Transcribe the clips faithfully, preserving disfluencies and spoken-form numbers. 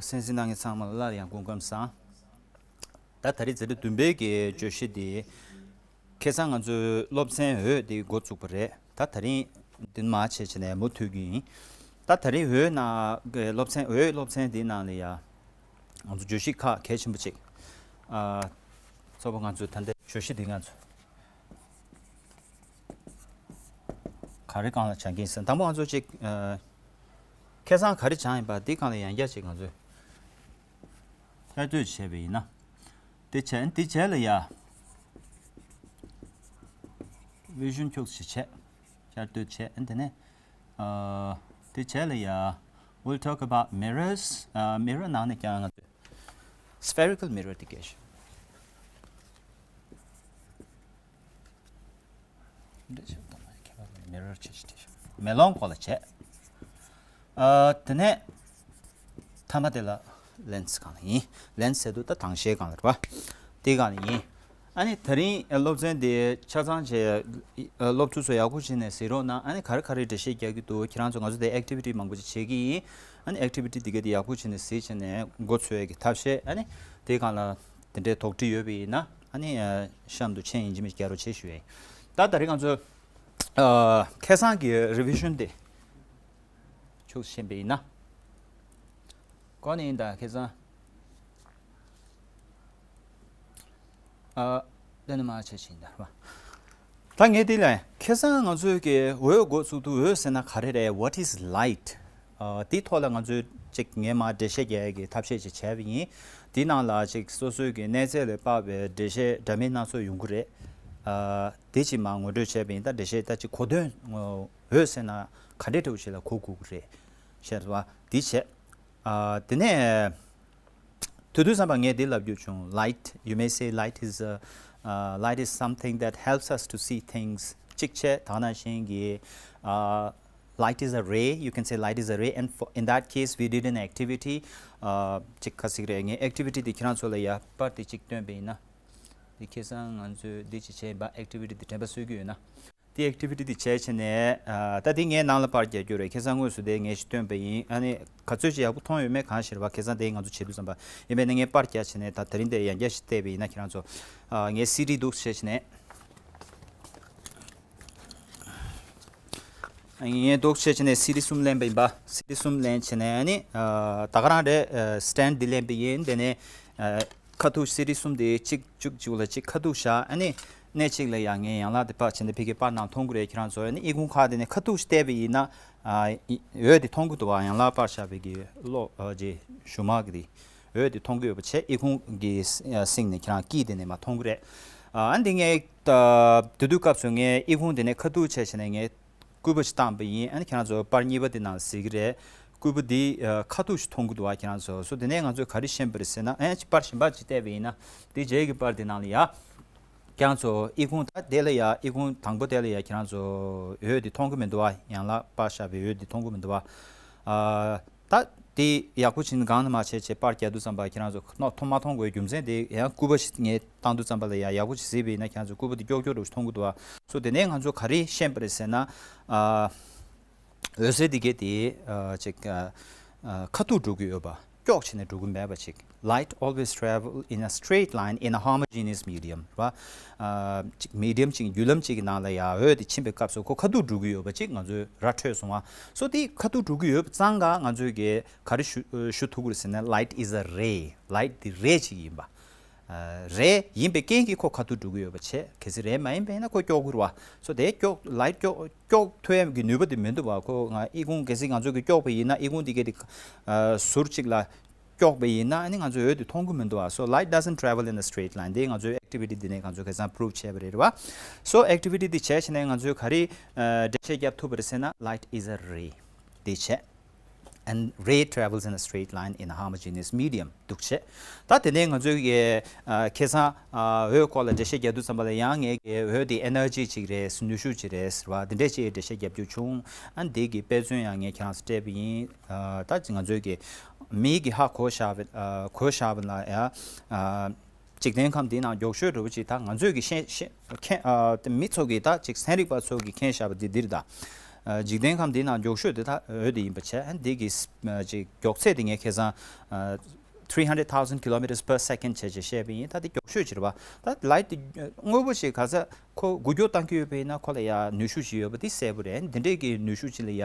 གསན་གཟིགས་གནང་མཁན་ཚང་མ་ལ་སླར་ཡང་སྐུ་ཁམས་བཟང་། ད་ད་རེས་འཛིན་གྲྭ་བདུན་པའི་གི་བརྗོད་གཞི་འདི། ཁ་སང་ང་ཚོའི་སློབ་ཚན་འོད་འདི་འགོ་བཙུགས་པ་རེད། ད་ད་རིང་འདི་མ་བྱས་བྱས་ནས་མུ་མཐུད་ཀྱི་ཡིན། ད་ད་རིང་འོད་ནང་གི་སློབ་ཚན་འོད་སློབ་ཚན་འདིའི་ནང་ལ་ཡ། ང་ཚོ་བརྗོད་གཞི་ཁག་གལ་ཆེན་པོ་གཅིག་ཨ། གཙོ་བོ་ང་ཚོའི་ད་ལྟའི་བརྗོད་གཞི་འདི་ང་ཚོ་ག་རེ་སྒང་ལ་སྦྱང་གི་ཡིན་ཟེར་ན། དང་པོ་ང་ཚོ་གཅིག་ཨ། ཁ་སང་ག་རེ་སྦྱངས་ཡིན་པ་འདི་སྒང་ལ་ཡང་བསྐྱར་གཅིག་ང་ཚོས་བསྐྱར་ཟློས་བྱས་པ་ཡིན་ན། དེ་བྱས་དེ་རྗེས་ལ་ཡ། བི་ཞུན་ཁྱུག་ཙམ་བྱས། བསྐྱར་ཟློས་བྱས། དེ་ནས་ཨ། དེ་རྗེས་ལ་ཡ། We'll talk about mirrors. ཨ། མི་རོ་ནང་ནས་ཀྱང་ང་ཚོས་spherical mirror དེ་སྐད་ཤོད། འདྲ་ཆགས་དང་མ་ཁྱད་པར་མེད། མི་རོར་ཆེ་ཆེ་དེ་ཤོད། མེ་ལོང་སྐོར་ལ་བྱས། ཨ། དེ་ནས་མཐའ་མ་དེ་ལ་ལེན་སི་སྒང་ལ་ཡིན། ལེན་སི་ཟེར་དུས་ད་དྭངས་ཤེལ་སྒང་ལ་རེད་པ། དེ་སྒང་ལ་ཡིན། ཨ་ནི་ད་རིང་སློབ་ཚན་དེ་ཆ་ཚང་བྱས། སློབ་ཕྲུག་ཚོ་ཡག་པོ་བྱས་ནས་གཟིགས་རོགས་གནང་། ཨ་ནི་ག་རེ་ག་རེ་འགྲེལ་བཤད་རྒྱག་གི་འདུག་ཁྱེད་རང་ཚོ། ང་ཚོ་དེ་ཨེག་ཊི་བི་ཊི་མང་པོ་ཅིག་བྱེད་ཀྱི་ཡིན། ཨ་ནི་ཨེག་ཊི་བི་ཊི་དེ་ག་དེ་ཡག་པོ་བྱས་ནས་གཟིགས་བྱས་ནས་འགོ་ཚུགས་ཡས་ཀྱི་ཐབས་ཤེས། ཨ་ནི་དེ་སྒང་ལ་དེ་འདྲའི་དོགས་འདྲི་ཡོད་པ་ཡིན་ན། ཨ་ནི་གཤམ་དུ་མཆན་ཡིན་གཅིག་མིན་གཅིག་རྒྱག་རོགས་བྱེད་ཞུ་ཡས་ཡིན། ད་ད་རེས་ང་ཚོ་ཨ། ཁ་སང་གི་རི་བི་ཤན་དེ་ཆུག་ཤེས་པ་ཡིན་ན། གོ་ནི་ཡིན་ད་ཁ་སང་། ཨ། དེ་ནི་མ་བྱས་ཤིང་ད་ར། ད་ངས་དེ་ལ་ཁ་སང་ང་ཚོའི་གི་འོད་འགོ་ཚུགས་དུས་འོད་ཟེར་ན་ག་རེ་རེད། What is light? ཨ། དེའི་ཐོག་ལ་ང་ཚོས་ཅིག་ངས་མར་འགྲེལ་བཤད་རྒྱག་ཡས་ཀྱི་ཐབས་ཤེས་ཅིག་བྱས་པ་ཡིན། དེའི་ནང་ལ་ཅིག་སོ་སོའི་གི་གནས་ཚད་ལ་དཔག་པའི་འགྲེལ་བཤད་འདྲ་མིན་སྣ་ཚོགས་ཡོང་གི་རེད། ཨ། དེ་ཅིག་མར་ངོ་སྤྲོད་བྱས་པ་ཡིན། ད་འགྲེལ་བཤད་ད་ཅིག་གོ་དོན་འོད་ཟེར་ན་ག་འདྲའི་འདྲ་བོ་ཞིག་ལ་གོ་དགོས་ཀྱི་རེད། ཤེས་རེད་བ། དེ་བྱས། ཨ། དེ་ནས་དུས་དུས་བསམ་པ་ངས་འདི་ལབ་རྒྱུ་བྱུང་། Light, you may say light is a, uh, light is something that helps us to see things. གཅིག་བྱས་ད་ནང་བཞིན་གྱི། ཨ། Light is a ray. You can say light is a ray, and for, in that case we did an activity. ཨ། གཅིག་ག་ཟིག་རེད། ངས་ཨེག་ཊི་བི་ཊི་འདི་ཁྱེད་རང་ཚོ་ལ་ཡ་པར་དེ་གཅིག་སྟོན་པ་ཡིན་ན། འདི་ཁ་སང་ང་ཚོས་འདི་ཅིག་བྱས་ཡིན་པ། ཨེག་ཊི་བི་ཊི་འདི་དྲན་པ་གསོས་ཀྱི་ཡོད་ན། དེ་ཨེག་ཊི་བི་ཊི་དེ་བྱས་བྱས་ནས། ཨ། ད་དེ་ངས་ནང་ལ་པར་རྒྱག་རྒྱུ་རེད། ཁ་སང་དངོས་སུ་དེ་ངས་ཞིག་སྟོན་པ་ཡིན། ཨ་ནི་ག་ཚོད་ཅིག་ཡག་པོ་མཐོང་ཡོད་མེད་གང་ཤེས་རེད་བ། ཁ་སང་དེ་ང་ཚོ་བྱེད་དུས་ཙམ་པ་ཡིན་པས་ན། ངས་པར་རྒྱག་བྱས་ནས་ད་དེ་རིང་དེ་ཡང་བསྐྱར་ཞིག་བལྟས་པ་ཡིན་ན། ཁྱེད་རང་ཚོ། ཨ། ངས་སི་ཌི་འདུག་བྱས་བྱས་ནས། ངས་འདུག་བྱས་བྱས་ནས་སི་ཌི་གསུམ་ལེན་པ་ཡིན་པ། སི་ཌི་གསུམ་ལེན་བྱས་ནས། ཨ་ནི། ཨ། ད་ག་རང་རེད། ཨ། སི་ཊེན་ཌི་འདི་ལེན་པ་ཡིན། དེ་ནས། ཨ། ཁ་ཐུག་སི་ཌི་གསུམ་དེ་གཅིག་གཅིག་གཅིག་ལ་གཅིག་ཁ་ཐུག་བཞག་ཨ་ནི་གནས་གཅིག་ལ་ཡང་ངས་ཡན་ལག་དེ་པར་བྱས་ནས་ཕ་གིར་པར་ནང་མཐོང་གི་རེད། ཁྱེད་རང་ཚོ་ཨ་ནི་ཨི་ཁུང་ཁག་དེ་ནས་ཁ་ཐུག་བལྟས་པ་ཡིན་ན། ཨ། འོད་དེ་མཐོང་གི་འདུག་བ། ཡན་ལག་པར་བཞག་པའི་གི་གློག་ཨ། ཅེ། གཞུ་མ་གི་དེ་འོད་དེ་མཐོང་གི་ཡོད་པ་བྱས། ཨི་ཁུང་གི་གསེང་ནས་ཁྱེད་རང་དཀྱིལ་དེ་ནས་མར་མཐོང་གི་རེད། ཨ། འདི་ངས་ད་དེ་དུས་སྐབས་སུ་ངས་ཨི་ཁུང་དེ་ནས་ཁ་ཐུག་བྱས་བྱས་ནས་ངས་སྐུད་པ་ཞིག་བཏང་པ་ཡིན། ཨ་ནི་ཁྱེད་རང་ཚོ་པར་གཉིས་པ་དེ་ནང་གཟིགས་ཀྱི་རེད། སྐུད་པ་འདི། ཨ། ཁ་ཐུག་ཞིག་མཐོང་གི་འདུག་བ། ཁྱེད་རང་ཚོ། སོ་དེ་ནས་ང་ཚོས་ག་རེ་ཤེས་པ་རེད་ཟེར་ན། ཨ། པར་གཞན་པ་ཅིག་བལྟས་པ་ཡིན་ན། དེ་རྗེས་ཀྱི་པར་དེ་ནང་ལ་ཡ། ཁྱེད་རང་ཚོ་ཨི་ཁུང་ད་དེ་ལ་ཡ། ཨི་ཁུང་དང་པོ་དེ་ལ་ཡ་ཁྱེད་རང་ཚོ་འོད་དེ་མཐོང་གི་མི་འདུག་བ། ཡན་ལག་པར་བཞག་པའི་འོད་དེ་མཐོང་གི་མི་འདུག་བ། ཨ། ད་དེ་ཡག་པོ་བྱས་ནས་སྒང་ནས་མར་བྱས་བྱས་པར་རྒྱག་དུས་ཙམ་པ་ཁྱེད་རང་ཚོ་མཐོང་མ་མཐོང་དགོས་རྒྱུ་མཚན་དེ་ཡང་སྐུད་པ་ཞིག་ངས་བཏང་དུས་ཙམ་པ་ལ་ཡ་ཡག་པོ་ཅིག་གཟིགས་པ་ཡིན་ན་ཁྱེད་རང་ཚོ་སྐུད་པ་དེ་ཀྱོག་ཀྱོག་འདྲ་བོ་ཞིག་མཐོང་གི་འདུག་བ། སོ་དེ་ནས་ང་ཚོ་ག་རེ་ཤེས་པ་རེད་ཟེར་ན། ཨ། འོད་ཟེར་འདི་གས་དེ། ཨ། ཅིག་ཨ། ཨ། ཁ་ཐུག་འགྲོ་གི་ཡོད་པ། ཀྱོག་བྱས་ནས་འགྲོ་གི་མེད་པ་ཅིག Light always travel in a straight line in a homogeneous medium. རེད་བ། ཨ། ཅིག་མི་ཌི་ཡམ་ཅིག་བརྒྱུད་ལམ་ཅིག་གི་ནང་ལ་ཡ་འོད་དེ་ཕྱིན་པའི་སྐབས་སུ་ཁོ་ཁ་ཐུག་འགྲོ་གི་ཡོད་པ་ཅིག་ང་ཚོས་ར་འཕྲོད་སོང་བ། སོ་དེ་ཁ་ཐུག་འགྲོ་གི་ཡོད་པ་ཙང་ཀ་ང་ཚོས་གི་ག་རེ་ཞུ་ཞུ་ཐུབ་ཀྱི་རེད་ཟེར་ན། Light is a ray. Light དེ་རེ་ཅིག་ཡིན་པ། ཨ། རེ་ཡིན་པའི་རྐྱེན་གྱིས་ཁོ་ཁ་ཐུག་འགྲོ་གི་ཡོད་པ་བྱས། གལ་སྲིད་རེ་མ་ཡིན་པ་ཡིན་ན་ཁོ་ཀྱོག་གི་རེད་བ། སོ་དེ་ཀྱོག light ཀྱོག་ཀྱོག་ཐུབ་ཡག་གི་ནུས་པ་དེ་མི་འདུག་བ། ཁོ་ང་ཨི་ཁུང་གལ་སྲིད་ང་ཚོ་གི་ཀྱོག་པ་ཡིན་ན། ཨི་ཁུང་དེ་གས་དེ། ཨ། ཟུར་གཅིག་ལ་ཀྱོག་པ་ཡིན་ན་ཨ་ནི་ང་ཚོས་འོད་དེ་མཐོང་གི་མི་འདུག་བ། So light doesn't travel in a straight line. དེ་ང་ཚོའི་ཨེག་ཊི་བི་ཊི་འདི་ནས་ང་ཚོས་ཁ་སང་པུ་རུབ་བྱས་པ་རེད་བ། So activity འདི་བྱས་བྱས་ནས་ང་ཚོས་ག་རེ། ཨ། འགྲེལ་བཤད་རྒྱབ་ཐུབ་པ་རེད་ཟེར་ན། Light is a ray. དེ་བྱས། And ray travels in a straight line in a homogeneous medium. འདུག་བྱས། ད་དེ་ནས་ང་ཚོའི་གི། ཨ། ཁ་སང་། ཨ། འོད་སྐོར་ལ་འགྲེལ་བཤད་རྒྱག་དུས་ཙམ་པ་ལ་ཡང་ངས་གི་འོད་དེ་ཨེ་ནར་ཇི་ཅིག་རེད། ནུས་ཤུགས་ཅིག་རེད་ཟེར་བ་འདི་འདྲས་ཅིག་འགྲེལ་བཤད་རྒྱབ་རྒྱུ་བྱུང་། ཨ། འདི་གི་དཔེ་མཚོན་ཡང་ངས་ཁྱེད་རང་ཚོ་སྤྲད་པ་ཡིན། ཨ། ད་ང་ཚོའི་གི་མིག་གིས་ཧ་གོ་བཞག་པ། ཨ། གོ་བཞག་པ་ལ་ཡ། ཨ། འཇིག་རྟེན་ཁམས་འདི་ནང་མགྱོགས་ཤོས་འདྲ་བོ་ཅིག་ད་ང་ཚོས་གི་ཤེས་ཤེས་མཁྱེན། ཨ། དེ་མི་ཚོ་གི་ད་ཅིག་ཚན་རིག་པ་ཚོ་གི་མཁྱེན་བཞག་པ་འདི་འདིར་ད། འཇིག་རྟེན་ཁམས་འདི་ནང་མགྱོགས་ཤོས་དེ་ད་འོད་དེ་ཡིན་པ་བྱས། ཨ་འདི་གི་ཅིག་མགྱོགས་ཚད་དེ་ངས་ཁ་སང་three hundred thousand kilometers per second བྱས་བྱས་བཤད་པ་ཡིན། ད་དེ་མགྱོགས་ཤོས་ཅིག་རེད་པ། ད་light དེ་དངོས་པོ་ཞིག་ག་ས་ཁོ་འགུལ་སྐྱོད་བཏང་གི་ཡོད་པ་ཡིན་ན་ཁོ་ལ་ཡ་ནུས་ཤུགས་ཅིག་ཡོད་པ་དེ་གསལ་པོ་རེད། འདི་འདྲས་ཀྱི་ནུས་ཤུགས་ཅིག་ལ་ཡ་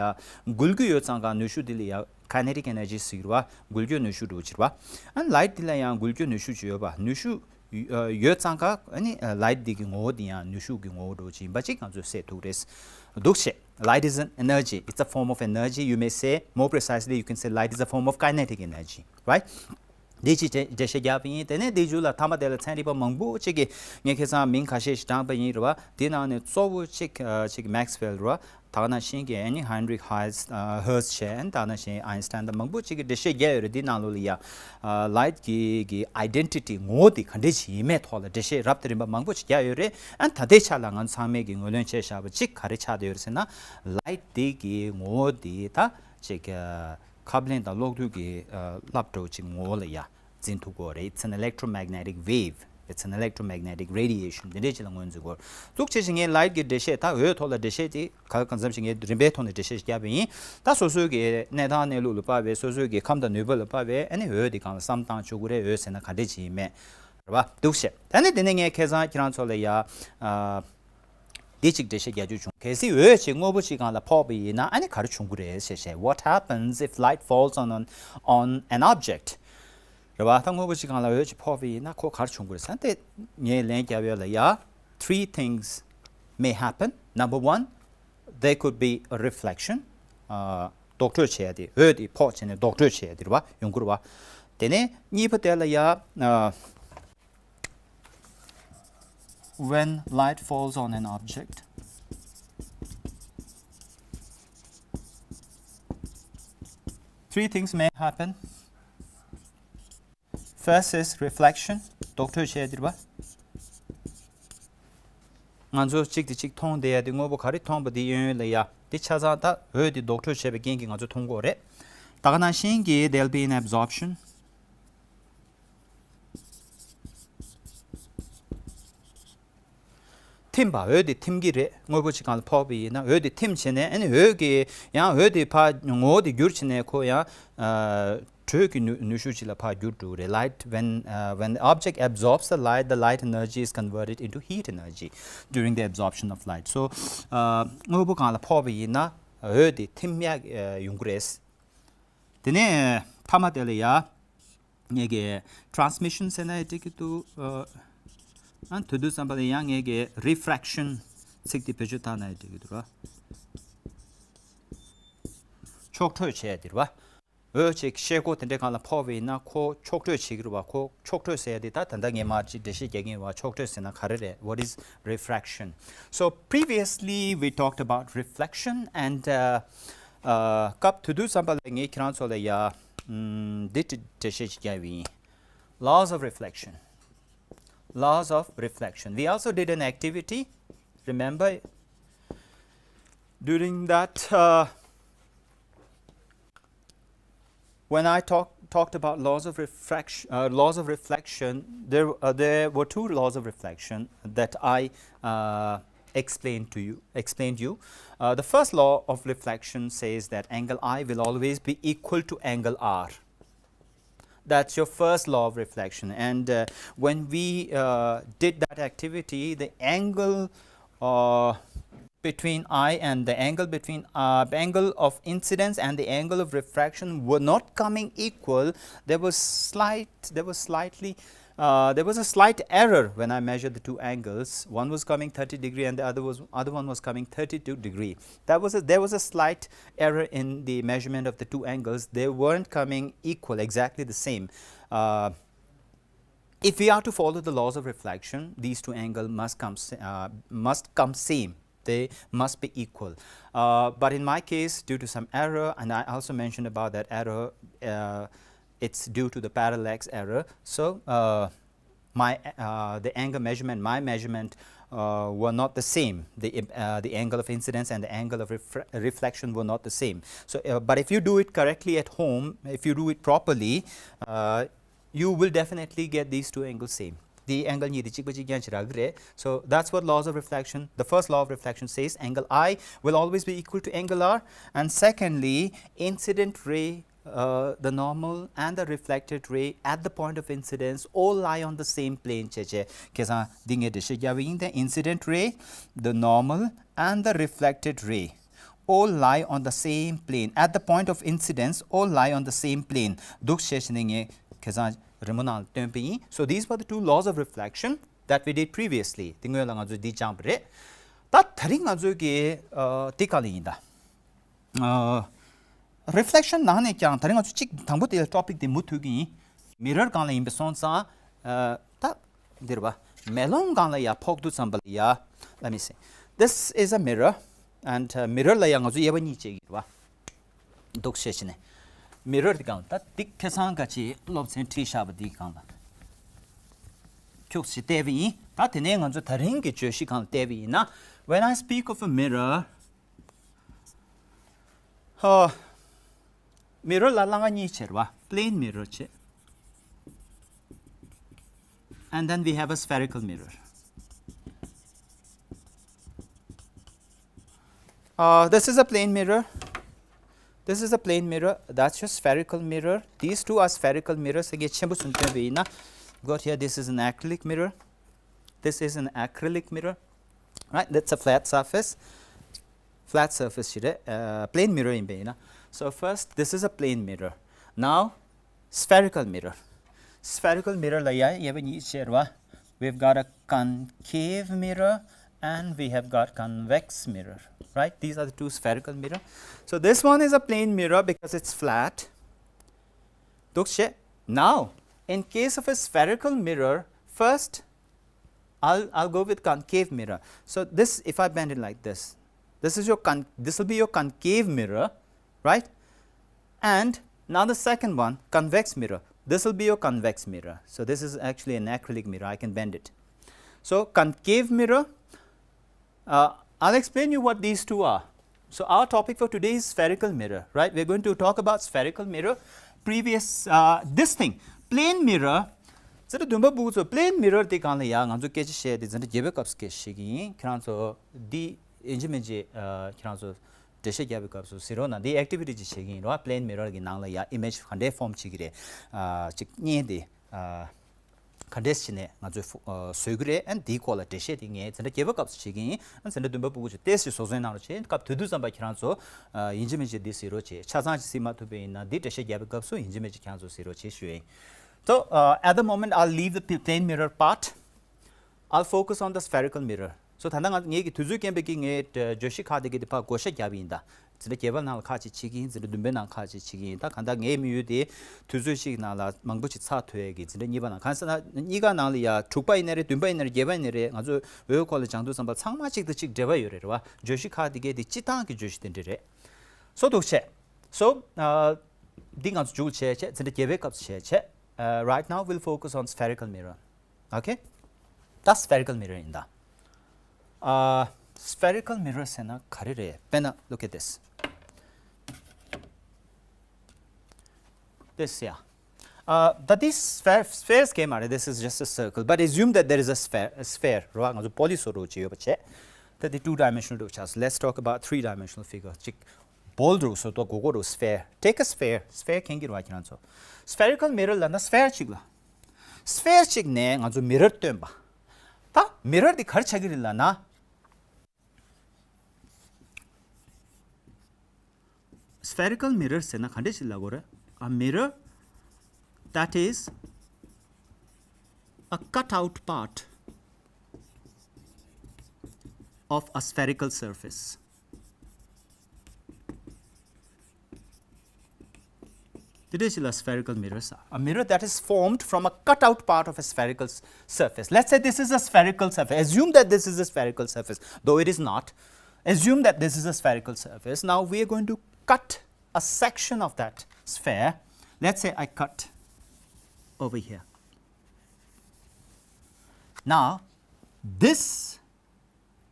འགུལ་གྱི་ཡོད་ཙང་ག་ནུས་ཤུགས་དེ་ལ་ཡ་kinetic energy ཟེར་གྱི་རེད་པ། འགུལ་སྐྱོད་ནུས་ཤུགས་འདྲ་བོ་ཅིག་རེད་པ། ཨ་light དེ་ལ་ཡང་འགུལ་སྐྱོད་ནུས་ཤུགས་ཅིག་ཡོད་པ། ནུས་ཤུགས་ཡོད་ཙང་ཀ་ཨ་ནི་light འདི་གི་ངོ་བོ་འདི་ཡང་ནུས་ཤུགས་ཀྱི་ངོ་བོ་འདྲ་བོ་ཅིག་ཡིན་པ་ཅིག་ང་ཚོས་གསལ་ཐུབ་རེད། འདུག་བྱས། Light is an energy. It's a form of energy. You may say, more precisely, you can say light is a form of kinetic energy, right? འདི་ཅིག་འགྲེལ་བཤད་རྒྱག་པ་ཡིན། དེ་ནས་འདི་མཇུག་ལ་མཐའ་མ་དེ་ལ་ཚན་རིག་པ་མང་པོ་ཅིག་གིས་ངས་ཁ་སང་མིང་ཁ་ཤས་ཤིག་བགྲངས་པ་ཡིན་རེད་པ། དེ་ནང་ནས་གཙོ་བོ་ཅིག་ཅིག་Maxwell རེད་པ། ད་ག་ནང་བཞིན་གྱི་ཨ་ནི་Heinrich Hertz བྱས། ད་ག་ནང་བཞིན་Einstein དང་མང་པོ་ཅིག་གིས་འགྲེལ་བཤད་རྒྱག་ཡོད་རེད། འདི་ནང་ལོགས་ལ་ཡ་light གི་གི་identity ངོ་བོ་དེ་ག་འདྲས་ཞིག་ཡིན་མེད་ཐོག་ལ་འགྲེལ་བཤད་རབ་དང་རིམ་པ་མང་པོ་ཅིག་རྒྱག་ཡོད་རེད། ཨ་ད་ལྟའི་ཆ་ལ་ང་ཚོ་ཚང་མས་ཀྱི་ངོས་ལེན་བྱས་བཞག་པ་ཅིག་ག་རེ་ཆགས་བསྡད་ཡོད་རེད་ཟེར་ན། light དེ་གི་ངོ་བོ་དེ་ད་ཅིག་ཁབ་ལེན་དང་གློག་རྡུལ་གྱི་རླབས་འདྲ་བོ་ཅིག་ངོ་བོ་ལ་ཡ་འཛིན་ཐུབ་ཀྱི་ཡོད་རེད། It's an electromagnetic wave. It's an electromagnetic radiation. འདི་འདྲས་ཅིག་ལ་ངོས་འཛིན་དགོས། འདུག་བྱས་ཤིང་ངས་light གི་འགྲེལ་བཤད་ད་འོད་ཐོག་ལ་འགྲེལ་བཤད་དེ་ག་གང་འཚམ་ཞིག་ངས་རིམ་པའི་ཐོག་ནས་འགྲེལ་བཤད་ཞིག་བརྒྱབ་པ་ཡིན། ད་སོ་སོའི་གི་གནས་སྟངས་གནས་ལུགས་ལ་དཔག་པའི། སོ་སོའི་གི་ཁམས་དང་ནུས་པ་ལ་དཔག་པའི་ཨ་ནི་འོད་དེ་སྒང་ལ་བསམ་བཏང་བཅུག་གི་རེད། འོད་ཟེར་ན་ག་འདྲས་ཅིག་ཡིན་མེད་རེད་པ། འདུག་བྱས། ད་ནི་དེ་ནས་ངས་ཁ་སང་ཁྱེད་རང་ཚོ་ལ་ཡ་ཨ་འདི་ཅིག་འགྲེལ་བཤད་རྒྱག་རྒྱུ་བྱུང་། གལ་སྲིད་འོད་ཅིག་དངོས་པོ་ཅིག་སྒང་ལ་ཕོག་པ་ཡིན་ན་ཨ་ནི་ག་རེ་བྱུང་གི་རེད་ཞེས་བཤད། What happens if light falls on an, on an object? རེད་པ། ད་དངོས་པོ་ཅིག་སྒང་ལ་འོད་ཅིག་ཕོག་པ་ཡིན་ན་ཁོ་ག་རེ་བྱུང་གི་རེད་ཟེར་ན། དེ་ངས་ལན་རྒྱབ་ཡོད་ལ་ཡ། Three things may happen. Number one, there could be a reflection. ཨ་ལྡོག་འཕྲོས་བྱས་ཏེ། འོད་དེ་ཕོག་བྱས་ནས་ལྡོག་འཕྲོས་བྱས་ཏེ་རེད་པ། ཡོང་གི་རེད་པ། དེ་ནས་གཉིས་པ་དེ་ལ་ཡ། ཨ། When light falls on an object, three things may happen. First is reflection. ལྡོག་འཕྲོས་བྱས་ཏེ་རེད་པ། ང་ཚོ་གཅིག་དེ་གཅིག་མཐོང་བསྡད་ཡ་དེ་དངོས་པོ་ག་རེ་མཐོང་པ་དེ་ཡོད་ཡོད་ལ་ཡ། དེ་ཆ་ཚང་ད་འོད་དེ་ལྡོག་འཕྲོས་བྱས་པའི་རྐྱེན་གྱིས་ང་ཚོ་མཐོང་གི་ཡོད་རེད། ད་ག་ནང་བཞིན་གྱི་there'll be an absorption. ཐིམ་པ། འོད་དེ་ཐིམ་གྱི་རེད། དངོས་པོ་ཅིག་སྒང་ལ་ཕོག་པ་ཡིན་ན་འོད་དེ་ཐིམ་བྱས་ནས། ཨ་ནི་འོད་ཀྱི་ཡང་འོད་དེ་ཕར་ངོ་བོ་དེ་འགྱུར་བྱས་ནས་ཁོ་ཡང་ཨ་དྲོད་ཀྱི་ནུས་ནུས་ཤུགས་ཅིག་ལ་ཕར་འགྱུར་འགྲོ་གི་རེད། Light, when, uh, when the object absorbs the light, the light energy is converted into heat energy during the absorption of light. So, uh, དངོས་པོ་སྒང་ལ་ཕོག་པ་ཡིན་ན་འོད་དེ་ཐིམ་ཡག་ཡོང་གི་རེད། དེ་ནས་མཐའ་མ་དེ་ལ་ཡ། ངས་ཀྱི་transmission ཟེར་ན་ཡང་འགྲིག་གི་འདུག་ཨ་དེ་དུས་ཙམ་པ་ལ་ཡང་ངས་ཀྱི་refraction ཚིག་དེ་བེད་སྤྱོད་བཏང་ན་ཡང་འགྲིག་གི་འདུག་ར། ཕྱོགས་འཕྲོས་བྱས་དེ་རེད་པ། འོད་ཅིག་ཤེལ་སྒོ་དེ་འདྲའི་སྒང་ལ་ཕོག་པ་ཡིན་ན་ཁོ་ཕྱོགས་འཕྲོས་བྱེད་ཀྱི་རེད་པ། ཁོ་ཕྱོགས་འཕྲོས་ཟེར་ཡ་དེ་ད་ད་ལྟ་ངས་མར་ཅིག་འགྲེལ་བཤད་རྒྱག་གི་ཡིན་པ། ཕྱོགས་འཕྲོས་ཟེར་ན་ག་རེ་རེད། What is refraction? So previously we talked about reflection and, uh, uh, སྐབས་དེ་དུས་ཙམ་པ་ལ་ངས་ཁྱེད་རང་ཚོ་ལ་ཡ། ཨམ། འདི་འགྲེལ་བཤད་ཅིག་རྒྱག་པ་ཡིན། Laws of reflection. Laws of reflection. We also did an activity. Remember, during that, uh, when I talk, talked about laws of refraction, uh, laws of reflection, there, uh, there were two laws of reflection that I, uh, explained to you. Explained you. Uh, the first law of reflection says that angle I will always be equal to angle R. That's your first law of reflection. And, uh, when we, uh, did that activity, the angle, uh, between I and the angle between, uh, angle of incidence and the angle of refraction were not coming equal. There was slight, there was slightly, uh, there was a slight error when I measured the two angles. One was coming thirty degree and the other was, other one was coming thirty-two degree. That was a, there was a slight error in the measurement of the two angles. They weren't coming equal, exactly the same. Uh, if we are to follow the laws of reflection, these two angles must come sa-, uh, must come same. They must be equal. Uh, but in my case, due to some error, and I also mentioned about that error, uh, it's due to the parallax error. So, uh, my, uh, the angle measurement, my measurement, uh, were not the same. The, uh, the angle of incidence and the angle of refra-, reflection were not the same. So, uh, but if you do it correctly at home, if you do it properly, uh, you will definitely get these two angles same. དེའི་angle གཉིས་དེ་གཅིག་པ་གཅིག་རྐྱང་ཞིག་རག་གི་རེད། So that's what laws of reflection, the first law of reflection says, angle I will always be equal to angle R, and secondly, incident ray, uh, the normal and the reflected ray at the point of incidence all lie on the same plane བྱས་བྱས། ཁ་སང་འདི་ངས་འགྲེལ་བཤད་བརྒྱབ་པ་ཡིན། The incident ray, the normal and the reflected ray all lie on the same plane. At the point of incidence, all lie on the same plane. འདུག་བྱས་བྱས་ནས་ངས་ཁ་སང་རི་མོ་ནང་ལ་སྟོན་པ་ཡིན། So these were the two laws of reflection that we did previously. དེ་སྔོན་ལ་ང་ཚོས་འདི་སྦྱངས་པ་རེད། ད་དེ་རིང་ང་ཚོས་ཀྱི་ཨ་འདི་ག་ལ་ཡིན་ད། ཨ་reflection ནང་ནས་ཀྱང་དེ་རིང་ང་ཚོ་གཅིག་དང་པོ་དེ་ལ་topic དེ་མུ་མཐུད་ཀྱི་ཡིན། Mirror སྒང་ལ་ཡིན་པ་སོང་ཙང་ཨ་ད་འདིར་བ་མེ་ལོང་སྒང་ལ་ཡ་ཕོག་དུས་ཙམ་པ་ལ་ཡ། Let me see. This is a mirror, and uh, mirror ལ་ཡ་ང་ཚོ་དབྱེ་བ་གཉིས་བྱེད་ཀྱི་རེད་བ། འདུག་བྱས་བྱས་ནས། Mirror དེ་སྒང་ད་ཏིག་ཁ་སང་ག་ཅིག་སློབ་ཚན་ཁྲིད་བཞག་པ་དེའི་སྒང་ལ་ཁྱུག་ཅིག་བལྟས་པ་ཡིན། ད་དེ་ནས་ང་ཚོ་དེ་རིང་གི་བརྗོད་གཞི་སྒང་ལ་བལྟས་པ་ཡིན་ན། When I speak of a mirror, ཨ། Mirror ལ་ལམ་ཁ་གཉིས་བྱས་རེད་བ། Plane mirror བྱས། And then we have a spherical mirror. Uh, this is a plane mirror. This is a plane mirror. That's your spherical mirror. These two are spherical mirrors. ངས་ཆེན་པོ་གསུམ་སྟོན་པ་ཡིན་ན། Got here, this is an acrylic mirror. This is an acrylic mirror. Right? That's a flat surface. Flat surface ཞིག་རེད། ཨ། Plane mirror ཡིན་པ་ཡིན་ན། So first, this is a plane mirror. Now, spherical mirror. Spherical mirror ལ་ཡ་དབྱེ་བ་གཉིས་བྱས་རེད་བ། We've got a concave mirror and we have got convex mirror. Right? These are the two spherical mirror. So this one is a plane mirror because it's flat. འདུག་བྱས། Now, in case of a spherical mirror, first, I'll, I'll go with concave mirror. So this, if I bend it like this, this is your con-, this will be your concave mirror, right? And now the second one, convex mirror. This will be your convex mirror. So this is actually an acrylic mirror. I can bend it. So concave mirror, uh, I'll explain you what these two are. So our topic for today is spherical mirror, right? We're going to talk about spherical mirror. Previous, uh, this thing, plane mirror. ཟེར་དུས་བདུན་པ་ཕྲུ་གུ་ཚོ་plane mirror དེ་སྒང་ལ་ཡ་ང་ཚོ་སྐད་ཆ་བཤད་དེ་འཛིན་གྲྭ་བརྒྱད་པའི་སྐབས་སུ་སྐད་ཆ་བཤད་ཀྱི་ཡིན། ཁྱེད་རང་ཚོ་འདི་ཡིན་གཅིག་མིན་གཅིག་ཨ། ཁྱེད་རང་ཚོ་འགྲེལ་བཤད་རྒྱབ་པའི་སྐབས་སུ་གཟིགས་རོགས་གནང་། འདི་activity ཅིག་བྱེད་ཀྱི་ཡིན་རེད་བ། Plane mirror གི་ནང་ལ་ཡ་image ག་འདྲས་form བྱེད་ཀྱི་རེད། ཨ། ཅིག་བརྙན་དེ་ཨ། ག་འདྲས་བྱས་ནས་ང་ཚོས་ཨ། བཟོ་གི་རེད། ཨ། འདིའི་སྐོར་ལ་འགྲེལ་བཤད་དེ་ངས་འཛིན་གྲྭ་བརྒྱད་པའི་སྐབས་སུ་བྱེད་ཀྱི་ཡིན། ཨ། འཛིན་གྲྭ་བདུན་པ་ཕྲུ་གུ་ཚོས་ཏོག་ཙམ་བཟོ་ཚོད་གནང་རོགས་བྱེད། སྐབས་དེ་དུས་ཙམ་པ་ཁྱེད་རང་ཚོ་ཨ། ཡིན་གཅིག་མིན་གཅིག་འདི་གཟིགས་རོགས་བྱེད། ཆ་ཚང་ཅིག་གཟིགས་མ་ཐུབ་པ་ཡིན་ན་འདི་འགྲེལ་བཤད་རྒྱབ་པའི་སྐབས་སུ་ཡིན་གཅིག་མིན་གཅིག་ཁྱེད་རང་ཚོ་གཟིགས་རོགས་བྱེད་ཞུ་ཡིན། So, uh, at the moment, I'll leave the pl- plane mirror part. I'll focus on the spherical mirror. So, ད་ལྟ་ང་ངེད་ཀྱི་དུས་ཚོད་རྐྱེན་པས་ཀྱིས་ངས་བརྗོད་གཞི་ཁག་དེ་གའི་དེ་ཕར་བགོ་བཤའ་བརྒྱབ་ཡིན་ད། འཛིན་གྲྭ་བརྒྱད་པ་ནང་ལ་ཁག་ཅིག་བྱེད་ཀྱི་ཡིན། འཛིན་གྲྭ་བདུན་པའི་ནང་ཁག་ཅིག་བྱེད་ཀྱི་ཡིན། ད་གང་ལྟར་ངའི་དམིགས་ཡུལ་དེ་དུས་ཚོད་གཅིག་ནང་ལ་མང་པོ་ཞིག་ཚར་ཐུབ་ཡས་ཀྱི་འཛིན་གྲྭ་གཉིས་པ་ནང་གང་ཟེར་ན་གཉིས་ཀ་ནང་ལ་ཡ་དྲུག་པ་ཡིན་ནའི་རེད། བདུན་པ་ཡིན་ནའི་རེད། བརྒྱད་པ་ཡིན་ནའི་རེད། ང་ཚོས་འོས་སྐོར་ལ་སྦྱང་དུས་ཙམ་པ་ཚང་མ་གཅིག་དང་གཅིག་འབྲེལ་བ་ཡོད་རེད་རེད་བ། བརྗོད་གཞི་ཁག་དེ་གའི་དེ་སྤྱི་བཏང་གི་བརྗོད་གཞི་དེ་འདྲ་རེད། So, འདུག་བྱས། So, uh, འདི་ང་ཚོ་མཇུག་བྱས་བྱས་འཛིན་གྲྭ་བརྒྱད་པའི་སྐབས་སུ་བྱས་བྱས། Uh, right now we'll focus on spherical mirror. Okay? ད་spherical mirror ཡིན་ད། Uh, spherical mirror ཟེར་ན་ག་རེ་རེད། དཔེར་ན་look at this. This, yeah. Uh, that is sphere, sphere གང་ཡང་མ་རེད། This is just a circle. But assume that there is a sphere, a sphere. རེད་བ། ང་ཚོ་པོ་ལི་སོ་རུ་ཅིག་ཡོད་པ་བྱས། ད་འདི་two dimensional འགྲོ་ཆགས། Let's talk about three dimensional figure. ཅིག ball འགྲོ་སོ་ཏོ་གོ་གོ་འགྲོ་sphere. Take a sphere. Sphere མཁྱེན་གྱི་རེད་བ་ཁྱེད་རང་ཚོ། Spherical mirror ལབ་ན་sphere གཅིག་ལ། Sphere གཅིག་ནས་ང་ཚོ་mirror སྟོན་པ། ད་mirror འདི་ག་རེ་ཆགས་ཀྱི་རེད་ལབ་ན། Spherical mirror ཟེར་ན་ག་འདྲས་ཞིག་ལབ་དགོས་རེད། A mirror that is a cut out part of a spherical surface. དེ་འདྲས་ཞིག་ལ་spherical mirror ཟེར། A mirror that is formed from a cut out part of a spherical s- surface. Let's say this is a spherical surface. Assume that this is a spherical surface, though it is not. Assume that this is a spherical surface. Now we are going to cut a section of that sphere. Let's say I cut over here. Now, this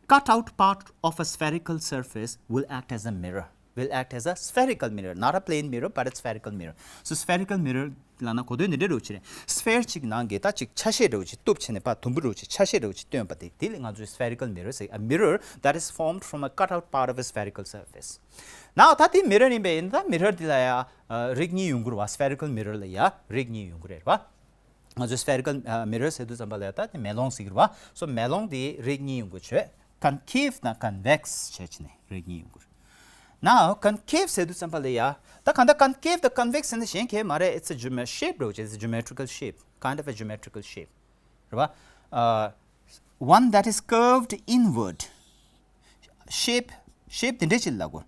cut out part of a spherical surface will act as a mirror. will act as a spherical mirror, not a plane mirror, but a spherical mirror. So spherical mirror ལབ་ན་གོ་དོན་འདི་འདྲ་རུ་ཆེ་རེད། sphere གཅིག་ནང་གི་ད་གཅིག་ཆ་ཤས་འདྲ་བོ་ཅིག་གཏུབ་བྱས་ནས་པ་དུམ་བུ་འདྲ་བོ་ཅིག་ཆ་ཤས་འདྲ་བོ་ཅིག་སྟོན་པ་དེ་དེ་ལ་ང་ཚོས་spherical mirror ཟེར། A mirror that is formed from a cut out part of a spherical surface. Now ད་དེ་mirror ཡིན་པ་ཡིན་ན་ད་mirror འདི་ལ་ཡ་ཨ་རིགས་གཉིས་ཡོང་གི་རེད་བ། spherical mirror ལ་ཡ་རིགས་གཉིས་ཡོང་གི་རེད་བ། ང་ཚོས་spherical ཨ་mirror ཟེར་དུས་ཙམ་པ་ལ་ཡ་ད་དེ་མེ་ལོང་ཟེར་གི་རེད་བ། so མེ་ལོང་དེ་རིགས་གཉིས་ཡོང་གི་བྱས། concave དང་convex བྱས་བྱས་ནས་རིགས་གཉིས་ཡོང་གི་རེད། Now concave ཟེར་དུས་ཙམ་པ་ལ་ཡ་ད་གང་ལྟར་concave དང་convex ཟེར་ན་གཞན་གང་ཡང་མ་རེད། It's a geomet- shape འདྲ་བོ་ཅིག It's a geometrical shape, kind of a geometrical shape རེད་བ། ཨ་one that is curved inward. shape shape དེ་འདྲ་ཅིག་ལ་གོ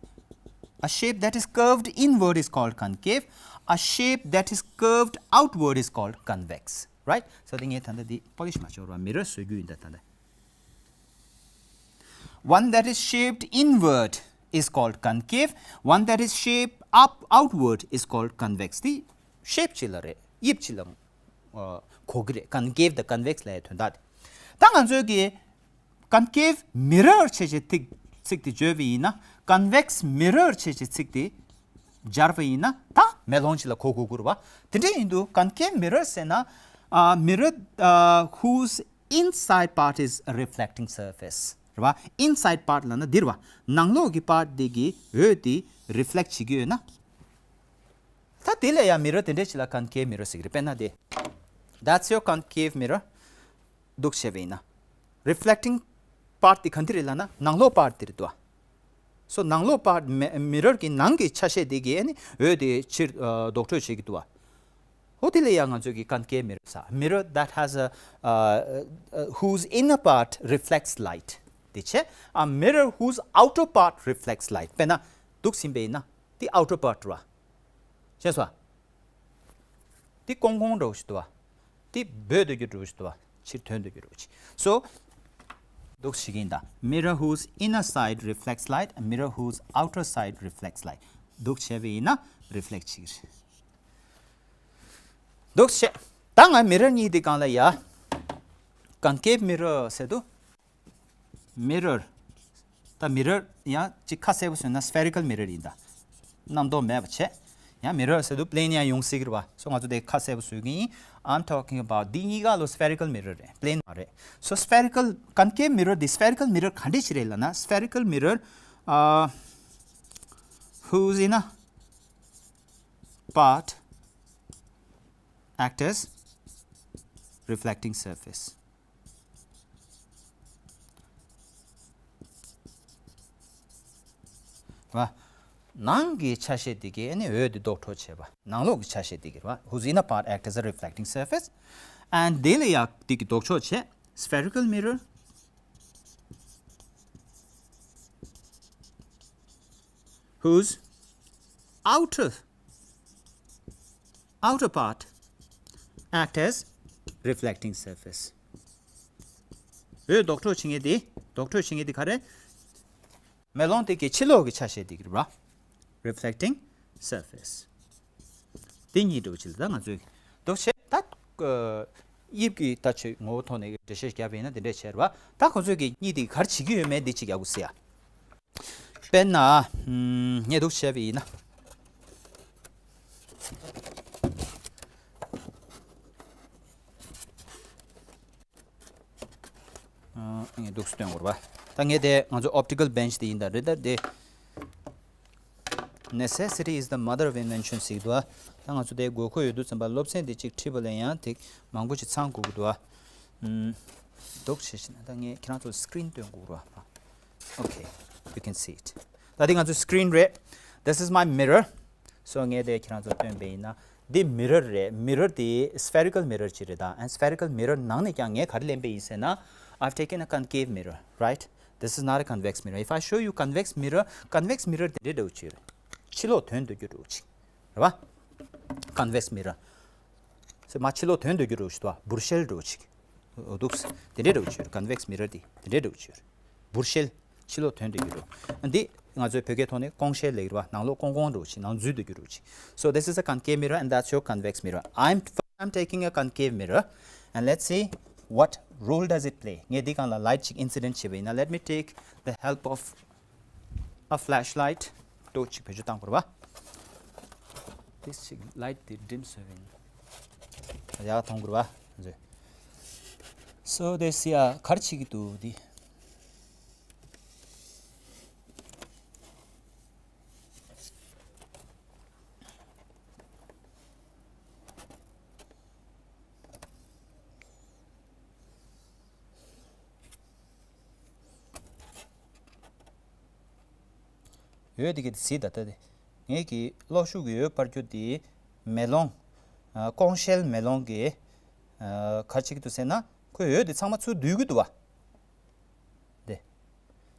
A shape that is curved inward is called concave. A shape that is curved outward is called convex. Right? So དེ་ངས་ད་ལྟ་འདི་polish མ་བྱས་པར་mirror བཟོ་རྒྱུ་ཡིན་ད་ད་ལྟ། One that is shaped inward is called concave. One that is shaped up outward is called convex. དེ་shape ཅིག་ལ་རེད། དབྱིབས་ཅིག་ལ་ཨ་གོ་གི་རེད། concave དང་convex ལབ་ཡའི་དོན་དག་དེ། ད་ང་ཚོའི་གི་concave mirror བྱས་བྱས་ཚིག་ཚིག་དེ་བརྗོད་པ་ཡིན་ན། convex mirror བྱས་བྱས་ཚིག་དེ་སྦྱར་བ་ཡིན་ན་ད་མེ་ལོང་ཅིག་ལ་གོ་དགོས་ཀྱི་རེད་བ། དེ་འདྲ་ཡིན་དུས་concave mirror ཟེར་ན་ཨ་mirror ཨ་whose inside part is a reflecting surface རེད་བ། inside part ལབ་ན་འདི་རེད་བ། ནང་ལོགས་ཀྱི་part འདི་གི་འོད་དེ་reflect བྱེད་ཀྱི་ཡོད་ན། ད་དེ་ལ་ཡང་mirror དེ་འདྲ་ཅིག་ལ་concave mirror ཟེར་གི་རེད། དཔེར་ན་དེ། That's your concave mirror. འདུག་བྱས་པ་ཡིན་ན། reflecting part དེ་ག་འདི་རེད་ལབ་ན་ནང་ལོགས་part དེ་རེད་དོ། so ནང་ལོགས་part མེ་mirror གི་ནང་གི་ཆ་ཤས་དེ་གིས་ཨ་ནི་འོད་དེ་ཕྱིར་ཨ་ལྡོག་འཕྲོ་བྱེད་ཀྱི་འདུག་བ། འོ་དེ་ལ་ཡང་ང་ཚོས་ཀྱི་concave mirror ཟེར། mirror that has a uh, uh, whose inner part reflects light དེ་བྱས། a mirror whose outer part reflects light དཔེར་ན་འདུག་ཟིན་པ་ཡིན་ན་དེ་outer part རེད་བ། ཤེས་སོང་། དེ་ཀོང་ཀོང་འདྲ་བོ་ཞིག་འདུག་བ། དེ་འབོད་སྡོད་རྒྱུ་འདྲ་བོ་ཞིག་འདུག་བ། ཕྱིར་ཐོན་སྡོད་རྒྱུ་འདྲ་བོ་ཞིག so འདུག་བྱེད་ཀྱི་ཡིན་ད། mirror whose inner side reflects light, a mirror whose outer side reflects light. འདུག་བྱས་པ་ཡིན་ན་reflect བྱེད་ཀྱི་རེད། འདུག་བྱས། ད་ང་mirror གཉིས་དེ་སྒང་ལ་ཡ། concave mirror ཟེར་དུས། mirror ད་mirror ཡང་ཅིག་ཁ་གསལ་པོ་བཟོས་ན་spherical mirror ཡིན་ད། རྣམ་རྟོག་མེད་པ་བྱས། ཡང་mirror ཟེར་དུས་plane ཡང་ཡོང་སྲིད་ཀྱི་རེད་བ། so ང་ཚོ་དེ་ཁ་གསལ་པོ་བཟོ་གི་ཡིན། I'm talking about འདི་གཉིས་ཀ་ལོ་spherical mirror རེད། plane མ་རེད། so spherical concave mirror འདི་spherical mirror ག་འདྲ་ཞིག་རེད་ལབ་ན། spherical mirror uh, whose inner part act as reflecting surface. བ། ནང་གི་ཆ་ཤས་དེ་གའི་ཨ་ནི་འོད་དེ་ལྡོག་འཕྲོ་བྱེད་པ། ནང་ལོགས་ཀྱི་ཆ་ཤས་དེ་གའི་རེད་བ། whose inner part act as a reflecting surface and དེ་ལ་ཡ་དེ་གི་ལྡོག་ཕྱོགས་བྱས། spherical mirror whose outer outer part act as reflecting surface. འོད་ལྡོག་འཕྲོ་བྱེད་མཁན་དེ། ལྡོག་འཕྲོ་བྱེད་མཁན་དེ་ག་རེ། མེ་ལོང་དེ་གའི་ཕྱི་ལོགས་ཀྱི་ཆ་ཤས་དེ་གི་རེད་བ། reflecting surface. དེ་གཉིས་འདྲ་བོ་ཅིག་ལ་ད་ང་ཚོས་ལྡོག་བྱས་ད། དབྱིབས་ཀྱི་ད་ཆོས་ངོ་བོ་ཐོག་ནས་འགྲེལ་བཤད་བརྒྱབ་པ་ཡིན་ན་དེ་འདྲས་བྱས་རེད་བ། ད་ཁོ་ཚོས་ཀྱི་གཉིས་དེ་ག་རེ་བྱེད་ཀྱི་ཡོད་མེད་འདི་གཅིག་ཡག་པོ་གཟིགས་ཡ། དཔེར་ན། ངས་འདུག་བྱས་པ་ཡིན་ན། ངས་འདུག་སྟོན་དགོས་རེད་བ། ད་ངས་དེ་ང་ཚོ་optical bench དེ་ཡིན་ད་རེད་ད་དེ། Necessity is the mother of invention ཟེར་གྱི་འདུག་བ། ད་ང་ཚོ་དེ་དགོས་མཁོ་ཡོད་དུས་ཙམ་པ་སློབ་ཚན་དེ་གཅིག་ཁྲིད་པ་ལ་ཡང་དེ་མང་པོ་ཞིག་ཚང་དགོས་ཀྱི་འདུག་བ། འདུག་བྱས་ཤིག་ན་ད་ངས་ཁྱེད་རང་ཚོ་screen སྟོན་དགོས་རེད་བ། Okay, you can see it. ད་དེ་ང་ཚོ་screen རེད། This is my mirror. So ངས་དེ་ཁྱེད་རང་ཚོ་སྟོན་པ་ཡིན་ན། འདི་mirror རེད། mirror དེ་spherical mirror ཅིག་རེད་ད། and spherical mirror ནང་ནས་ཀྱང་ངས་ག་རེ་ལེན་པ་ཡིན་ཟེར་ན། I've taken a concave mirror, right? This is not a convex mirror. If I show you convex mirror, convex mirror དེ་འདྲ་འདྲ་བོ་ཅིག་རེད། ཕྱི་ལོགས་ཐོན་སྡོད་རྒྱུ་འདྲ་བོ་ཅིག་རེད་བ། convex mirror. སེ་མ་ཕྱི་ལོགས་ཐོན་སྡོད་རྒྱུ་འདྲ་བོ་ཞིག་འདུག་བ། འབུར་ཤེལ་འདྲ་བོ་ཅིག་འོ་འདུག་དེ་འདྲའི་འདྲ་བོ་ཅིག་ཡོད་རེད། convex mirror དེ་དེ་འདྲའི་འདྲ་བོ་ཅིག་ཡོད་རེད། འབུར་ཤེལ། ཕྱི་ལོགས་ཐོན་སྡོད་རྒྱུ་འདྲ་བོ། འདི་ང་ཚོའི་བོད་སྐད་ཐོག་ནས་ཀོང་ཤེལ་ལབ་ཀྱི་རེད་བ། ནང་ལོགས་ཀོང་ཀོང་འདྲ་བོ་ཅིག་ནང་འཛུལ་སྡོད་རྒྱུ་འདྲ་བོ་ཅིག So this is a concave mirror and that's your convex mirror. I'm, I'm taking a concave mirror and let's see what role does it play. ངས་འདི་སྒང་ལ་light ཅིག་incident བྱས་པ་ཡིན་ན། Let me take the help of a flashlight. ཏོག་ཅིག་བེད་སྤྱོད་བཏང་དགོས་རེད་པ། དེ་ཅིག་ལའིཊ་དེ་ཌིམ་བཟོས་པ་ཡིན། ཡག་མཐོང་དགོས་རེད་པ། So this ཡ་ག་རེ་བྱེད་ཀྱི་འདུག་འདི། འོད་དེ་གི་དེ་གཟིགས་ད་ལྟ་དེ། ངེད་ཀྱི་གློག་ཤུགས་ཀྱི་འོད་སྤར་རྒྱུ་དེ་མེ་ལོང་། ཨ། ཀོང་ཤེལ་མེ་ལོང་གི། ཨ། ག་རེ་བྱེད་ཀྱི་འདུག་ཟེར་ན། ཁོའི་འོད་དེ་ཚང་མ་ཚུར་སྡུད་ཀྱི་འདུག་པ། དེ།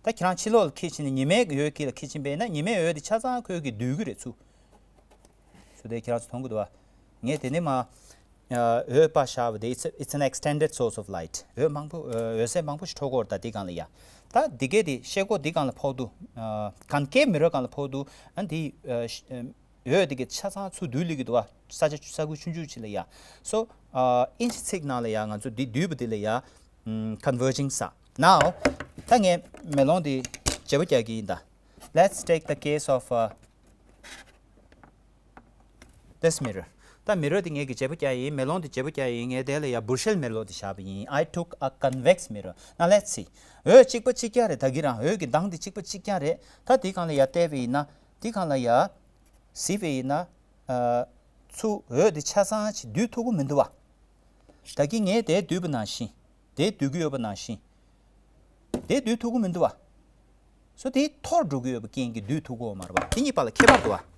ད་ཁྱེད་རང་ཕྱི་ལོགས་ལ་འཁྱེར་ཕྱིན་ནས་ཉི་མའི་འོད་དཀྱིལ་ལ་འཁྱེར་ཕྱིན་པས་ན། ཉི་མའི་འོད་དེ་ཆ་ཚང་ཁོའི་གིས་སྡུད་ཀྱི་རེད་ཚུར། ཚུར་དེ་ཁྱེད་རང་ཚོ་མཐོང་གི་འདུག་པ། ངས་དེ་ནས་མ། ཨ། འོད་སྤར་བཞག་པ་དེ། it's, it's an extended source of light. འོད་མང་པོ། ཨ། འོད་ཟེར་མང་པོ་ཞིག་འཕྲོ་གི་ཡོད་རེད་ད་འདི་སྒང་ལ་ཡ། ད་འདི་གས་དེ་ཤེལ་སྒོ་འདི་སྒང་ལ་ཕོག་དུས། ཨ། concave mirror སྒང་ལ་ཕོག་དུས། ཨ། འདི། ཨ། ཤ- ཨ། འོད་དེ་གས་ཆ་ཚང་ཚུར་སྡུད་སླེབས་ཀྱི་འདུག་པ། ས་ཆ་ས་ཁུལ་ཆུང་ཆུང་ཅིག་ལ་ཡ། So ཨ། དབྱིན་ཇི་ཚིག་ནང་ལ་ཡ་ང་ཚོ་འདི་སྡུད་པ་དེ་ལ་ཡ། ཨམ། converging ས། Now ད་ངས་མེ་ལོང་འདི་བརྗེ་པོ་རྒྱག་གི་ཡིན་ད། Let's take the case of, uh, this mirror. ད་མི་རོ་འདི་ངས་ཀྱིས་བརྗེ་པོ་རྒྱག་ཡིན། མེ་ལོང་འདི་བརྗེ་པོ་རྒྱག་ཡིན། ངས་དེ་ལ་ཡ་བུར་ཤེལ་མེ་ལོང་འདི་བཞག་པ་ཡིན། I took a convex mirror. Now let's see. འོད་གཅིག་པ་གཅིག་རྐྱང་རེད། ད་གི་རང་འོད་ཀྱི་མདངས་འདི་གཅིག་པ་གཅིག་རྐྱང་རེད། ད་འདི་སྒང་ལ་ཡ་བལྟས་པ་ཡིན་ན། འདི་སྒང་ལ་ཡ་གཟིགས་པ་ཡིན་ན། ཨ། ཚུར་འོད་འདི་ཆ་ཚང་ཅིག་སྡུད་ཐུབ་ཀྱི་མི་འདུག་པ། ད་གིན་ངས་དེ་སྡུད་པ་ནང་བཞིན། དེ་སྡུད་ཀྱི་ཡོད་པ་ནང་བཞིན། དེ་སྡུད་ཐུབ་ཀྱི་མི་འདུག་པ། སོ་དེ་འཐོར་འགྲོ་གི་ཡོད་པའི་རྐྱེན་གྱིས་སྡུད་ཐུབ་ཀྱི་ཡོད་མ་རེད་པ། དེ་གཉིས་བར་ལ་ཁྱད་པར་འདུག་པ།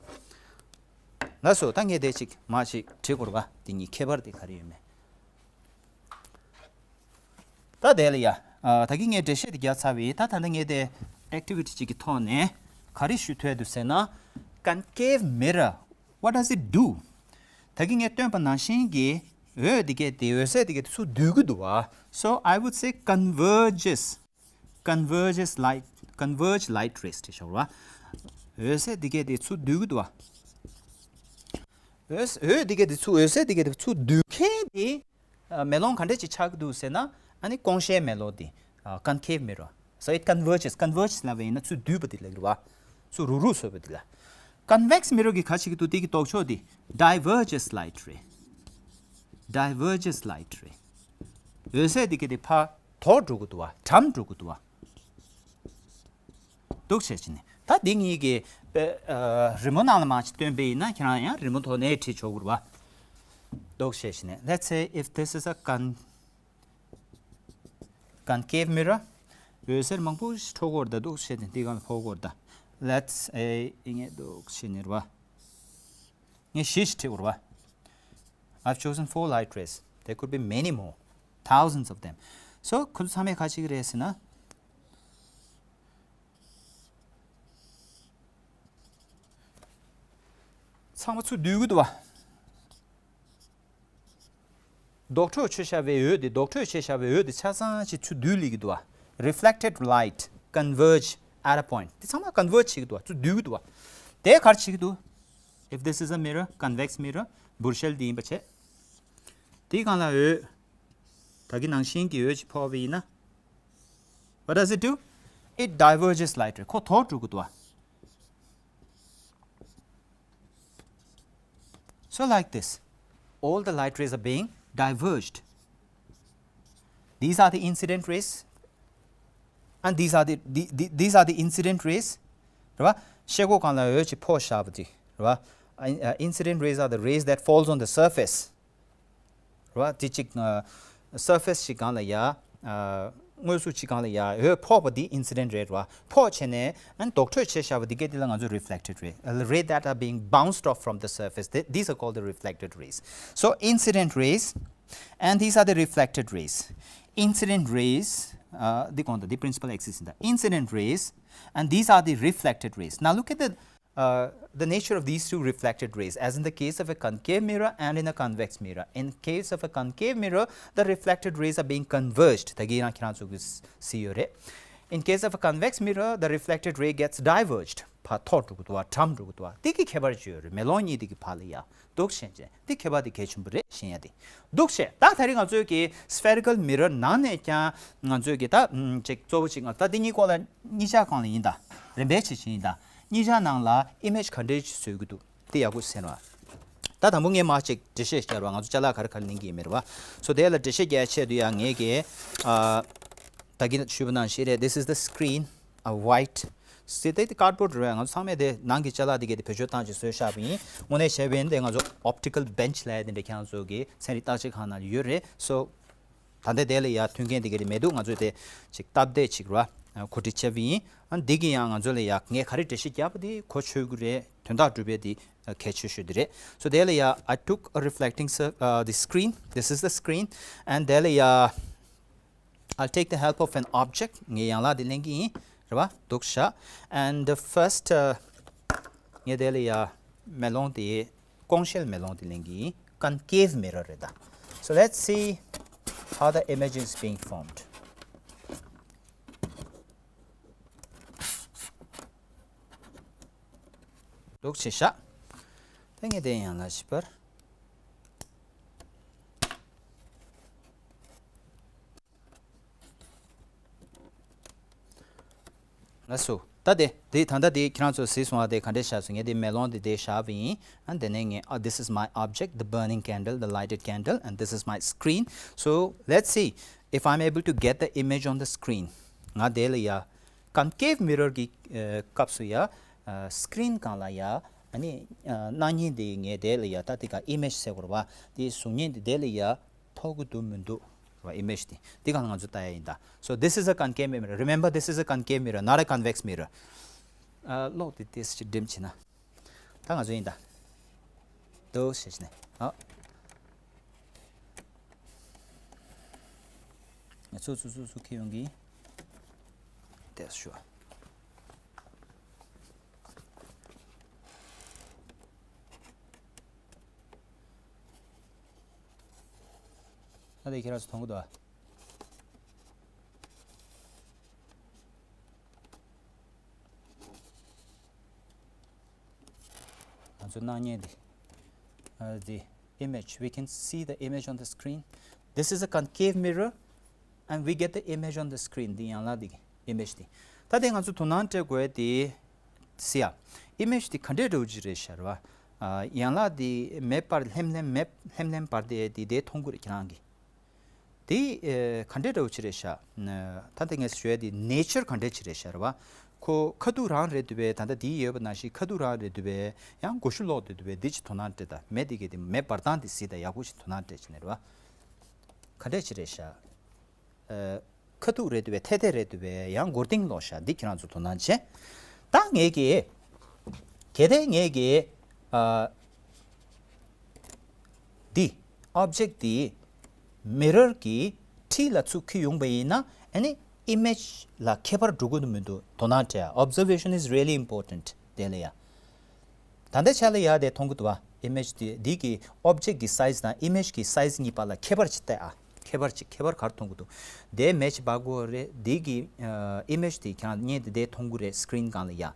ལགས་སོ། ད་ངས་དེ་ཅིག་མར་ཅིག་བྲིས་དགོས་རེད་པ། དེ་གཉིས་ཁྱད་པར་དེ་ག་རེ་ཡོད་མེད། ད་དེ་ལ་ཡ། ཨ། ད་གིན་ངས་འགྲེལ་བཤད་དེ་རྒྱག་ཚར་བས། ད་ད་ལྟ་ངས་དེ་ཨེག་ཊི་བི་ཊི་ཅིག་གི་ཐོག་ནས་ག་རེ་ཞུ་འདོད་འདུག་ཟེར་ན། Concave mirror, what does it do? ད་གིན་ངས་སྟོན་པ་ནང་བཞིན་གྱི་འོད་འདི་གས་དེ། འོད་ཟེར་འདི་གས་དེ་ཚུར་སྡུད་ཀྱི་འདུག་པ། So I would say converges, converges light, converge light rays བྱས་ཤོག་ར། འོད་ཟེར་འདི་གས་དེ་ཚུར་སྡུད་ཀྱི་འདུག་པ། འོད་འོད་འདི་གས་དེ་ཚུར། འོད་ཟེར་འདི་གས་དེ་ཚུར་སྡུད་མཁན་དེ། ཨ། མེ་ལོང་ག་འདྲ་ཅིག་ཆགས་ཀྱི་འདུག་ཟེར་ན། ཨ་ནི་ཀོང་ཤེལ་མེ་ལོང་དེ། ཨ། concave mirror. So it converges. Converges ལབ་པ་ཡིན་ན་ཚུར་སྡུད་པ་དེ་ལབ་ཀྱི་རེད་པ། ཚུར་རུག་རུག་བཟོ་བ་དེ་ལ། Convex mirror གིས་ག་རེ་བྱེད་ཀྱི་འདུག་དེ་གི་ལྡོག་ཕྱོགས་དེ། Diverges light ray. Diverges light ray. འོད་ཟེར་དེ་གི་དེ་ཕར་དོར་འགྲོ་གི་འདུག་པ། གྲམ་འགྲོ་གི་འདུག་པ། འདུག་བྱས་བྱས་ནས། ད་འདི་གཉིས་ཀྱི་དཔེ། ཨ། རི་མོ་ནང་ལ་མར་ཅིག་སྟོན་པ་ཡིན་ན། ཁྱེད་རང་ཡང་རི་མོ་ཐོག་ནས་བྲིས་ཆོག་གི་རེད་པ། འདུག་བྱས་བྱས་ནས། Let's say if this is a con- concave mirror. འོད་ཟེར་མང་པོ་ཞིག་འཕྲོ་གི་ཡོད་རེད་ད། འདུག་བྱས་ནས་འདི་སྒང་ལ་ཕོག་གི་ཡོད་རེད་ད། Let's say ངས་འདུག་བྱས་ནས་རེད་པ། ངས་བཞི་ཞིག་བྲིས་དགོས་རེད་པ། I've chosen four light rays. There could be many more, thousands of them. So ཁོ་ཚོ་ཚང་མས་ག་རེ་བྱེད་ཀྱི་རེད་ཟེར་ན། ཚང་མ་ཚུར་སྡུད་ཀྱི་འདུག་པ། ལྡོག་ཕྱོགས་བྱས་བཞག་པའི་འོད་དེ། ལྡོག་ཕྱོགས་བྱས་བཞག་པའི་འོད་དེ་ཆ་ཚང་ཅིག་ཚུར་སྡུད་སླེབས་ཀྱི་འདུག་པ། Reflected light converge at a point. དེ་ཚང་མ་ཀོན་ཝར་ཇི་བྱེད་ཀྱི་འདུག་པ། ཚུར་སྡུད་ཀྱི་འདུག་པ། དེ་ག་རེ་བྱེད་ཀྱི་འདུག If this is a mirror, convex mirror, བུར་ཤེལ་འདི་ཡིན་པ་བྱས། དེའི་སྒང་ལ་འོད། ད་གིན་ནང་བཞིན་གྱི་འོད་ཅིག་ཕོག་པ་ཡིན་ན། What does it do? It diverges light ray. ཁོ་དོར་འགྲོ་གི་འདུག་པ། So like this, all the light rays are being diverged. These are the incident rays, and these are the, the, the, these are the incident rays. རེད་པ། ཤེལ་སྒོ་སྒང་ལ་འོད་ཅིག་ཕོག་བཞག་པ་དེ་རེད་པ། Uh, incident rays are the rays that falls on the surface. རེད་པ། དེ་གཅིག་ཨ། surface ཅིག་སྒང་ལ་ཡ། ཨ། དངོས་སུ་ཅིག་སྒང་ལ་ཡ་འོད་ཕོག་པ་འདི་incident ray རེད་པ། ཕོག་བྱས་ནས་ཨ་ནི་ལྡོག་ཕྱོགས་བྱས་བཞག་པ་འདི་གས་འདི་ལ་ང་ཚོ་reflected ray, a ray that are being bounced off from the surface, th- these are called the reflected rays. So incident rays, and these are the reflected rays. Incident rays, ཨ། འདི་གོང་དུ་འདི་principal axis ཡིན་ད། Incident rays, and these are the reflected rays. Now look at the Uh, the nature of these two reflected rays, as in the case of a concave mirror and in a convex mirror. In case of a concave mirror, the reflected rays are being converged. ད་གིན་རང་ཁྱེད་རང་ཚོ་གིས་གཟིགས་ཡོད་རེད། In case of a convex mirror, the reflected ray gets diverged. ཕར་དོར་འགྲོ་གི་འདུག་པ། གྲམ་འགྲོ་གི་འདུག་པ། དེ་གི་ཁྱད་པར་ཅིག་ཡོད་རེད། མེ་ལོང་གཉིས་དེ་གི་བར་ལ་ཡ། འདུག་བྱས་བྱས། དེ་ཁྱད་པར་དེ་གལ་ཆེན་པོ་རེད་ཤེས་ཡ་དེ། འདུག་བྱས། ད་ད་རེས་ང་ཚོས་ཀྱི་spherical mirror ནང་ནས་ཀྱང་ང་ཚོས་ཀྱི་ད་ཅིག་གཙོ་བོ་ཅིག་ད་འདི་གཉིས་སྐོར་ལ་གཉིས་ཆ་སྒང་ལ་ཡིན་ད། རིམ་པས་བྱས་བྱས་ཡིན་ད། གཉིས་ཆ་ནང་ལ་image ག་འདྲས་ཅིག་བཟོ་གི་འདུག་དེ་ཡག་པོ་གསན་རོགས། ད་དང་པོ་ངས་མར་ཅིག་འགྲེལ་བཤད་བརྒྱབ་རོགས། ང་ཚོ་ཅ་ལག་ག་རེ་ག་རེ་ལེན་གི་ཡིན་མིན་རོགས། So དེ་ལ་འགྲེལ་བཤད་རྒྱག་ཆེད་དུ་ཡང་ངས་ཀྱི་ཨ་ད་གིན་ཞུས་པ་ནང་བཞིན་རེད། This is the screen, a white. སི་དེ་དེ་cardboard རེད། ང་ཚོ་ཚང་མས་དེ་ནང་གི་ཅ་ལག་དེ་གས་དེ་བེད་སྤྱོད་བཏང་ཅིག་བཟོས་བཞག་པ་ཡིན། དངོས་གནས་བྱས་པ་ཡིན་དེ་ང་ཚོ་optical bench ལབ་ཡ་དེ་འདྲ་ཁྱེད་རང་ཚོ་གི་ཚན་རིག་བརྟག་དཔྱད་ཁང་ནང་ཡོད་རེད། So ད་ལྟ་དེ་ལ་ཡ་མཐུན་རྐྱེན་དེ་ག་རེ་མེད་འདུག་ང་ཚོས་དེ་ཅིག་སྟབས་བདེ་ཅིག་ར་གོ་སྒྲིག་བྱས་པ་ཡིན། ཨ་འདི་གི་ཡང་ང་ཚོ་ལ་ཡ་ངས་ག་རེ་འགྲེལ་བཤད་བརྒྱབ་པ་དེ་གོ་ཆོད་ཀྱི་རེད། དོན་དག་སྒྲུབ་པའི་དེ་གལ་ཆེ་ཤོས་དེ་རེད། So དེ་ལ་ཡ་I took a reflecting sur- uh, the screen. This is the screen. And དེ་ལ་ཡ I'll take the help of an object. ངས་ཡན་ལག་དེ་ལེན་གྱི་ཡིན། རེད་པ། འདུག་བཞག And the first uh, ངས་དེ་ལ་ཡ་མེ་ལོང་དེ། ཀོང་ཤེལ་མེ་ལོང་དེ་ལེན་གྱི་ཡིན། Concave mirror རེད་ད། So let's see how the image is being formed. འདུག་བྱས་བཞག་ད་ངས་དེ་ཡན་ལག་བཞི་པར། ལགས་སོ། ད་དེ་དེ་ད་ལྟ་དེ་ཁྱེད་རང་ཚོ་གཟིགས་སོང་བ། དེ་ག་འདྲས་བཞག་སོང་། ངས་དེ་མེ་ལོང་དེ་དེ་བཞག་པ་ཡིན། ཨ་དེ་ནས་ངས་uh, this is my object, the burning candle, the lighted candle, and this is my screen. So let's see if I'm able to get the image on the screen. ང་དེ་ལ་ཡ་concave mirror གི་ཨ་སྐབས་སུ་ཡ་ཨ་screen སྒང་ལ་ཡ་ཨ་ནི་ཨ་སྣང་བརྙན་དེ་ངས་དེ་ལ་ཡ་ད་དེ་ག་image ཟེར་དགོས་རེད་པ། དེ་གཟུགས་བརྙན་དེ་དེ་ལ་ཡ་ཐོགས་ཀྱི་འདུག་མི་འདུག་ར། Image དེ་འདི་གང་ང་ཚོ་ལྟ་ཡ་ཡིན་ད། So this is a concave mirror. Remember, this is a concave mirror, not a convex mirror. ཨ་གློག་དེ་ཏོག་ཙམ་ཅིག་འགྲིམ་བྱས་ན། ད་ང་ཚོ་ཡིན་ད། འདུག་བྱས་བྱས་ནས། ཨ། ང་ཚོ་ཚུར་ཚུར་ཚུར་འཁྱེར་ཡོང་གི། དེ་ཞུ། ད་དེ་ཁྱེད་རང་ཚོ་མཐོང་གི་འདུག་ཨ། ང་ཚོ་སྣང་བརྙན་འདི། ཨ་the image, we can see the image on the screen. This is a concave mirror and we get the image on the screen. འདི་ཡན་ལག་འདི་གི་image འདི། ད་དེ་ང་ཚོ་དོ་སྣང་སྤྲད་དགོས་དེ་སི་ཡ། image འདི་ག་འདྲས་འདྲ་བོ་ཅིག་རེད་ཤག་རེད་པ། ཨ་ཡན་ལག་འདི་མེ་འབར་ལྷེམ་ལྷེམ་མེ་ལྷེམ་ལྷེམ་འབར་དེ་འདི་དེ་མཐོང་གི་རེད་ཁྱེད་རང་གིས། དེ་ཨེ་ག་འདྲས་འདྲ་བོ་ཅིག་རེད་ཤག་ད་ལྟ་ངས་ཞུ་ཡ་དེ་nature ག་འདྲས་ཅིག་རེད་ཤག་རེད་པ། ཁོ་ཁ་ཐུག་རང་རེད་འདུག་པས། ད་ལྟ་དེ་ཡོད་པ་ནང་བཞིན་ཁ་ཐུག་རང་རེད་འདུག་པས། ཡང་མགོ་གཞུ་ལོག་འདུག་འདུག་པས། འདི་ཅིག་དོ་སྣང་སྤྲད་ད། མེ་དེ་གས་དེ་མེ་འབར་སྟངས་དེ་གཟིགས་ད་ཡག་པོ་ཞིག་དོ་སྣང་སྤྲད་བྱས་ནས་རེད་པ། ག་འདྲས་ཅིག་རེད་ཤག་ཨ་ཁ་ཐུག་རེད་འདུག་པས། ཐད་ཐད་རེད་འདུག་པས། ཡང་མགོ་རྟིང་ལོག་ཤག་འདི་ཁྱེད་རང་ཚོ་དོ་སྣང་བྱེད། ད་ངས་ཀྱིས། གལ་ཏེ་ངས་ཀྱིས་ཨ་འདི་object འདི་mirror གི་འཁྲིས་ལ་ཚུར་འཁྱེར་ཡོང་པ་ཡིན་ན། ཨ་ནི་image ལ་ཁྱད་པར་འགྲོ་གི་འདུག་མི་འདུག་དོ་སྣང་སྤྲད། Observation is really important དེ་ལ་ཡ། ད་ལྟའི་ཆ་ལ་ཡ་དེ་མཐོང་གི་འདུག་པ། image དེ་འདི་གི་object གི་size དང་image གི་size གཉིས་བར་ལ་ཁྱད་པར་ཅིག་བལྟས་ཨ། ཁྱད་པར་ཅིག་ཁྱད་པར་ག་རེ་མཐོང་གི་འདུག་དེ་མེ་ཅིག་འབར་གི་རེད། འདི་གི་ཨ་image དེ་ཁྱེད་རང་བརྙན་དེ་དེ་མཐོང་གི་རེད། screen སྒང་ལ་ཡ། ཨ་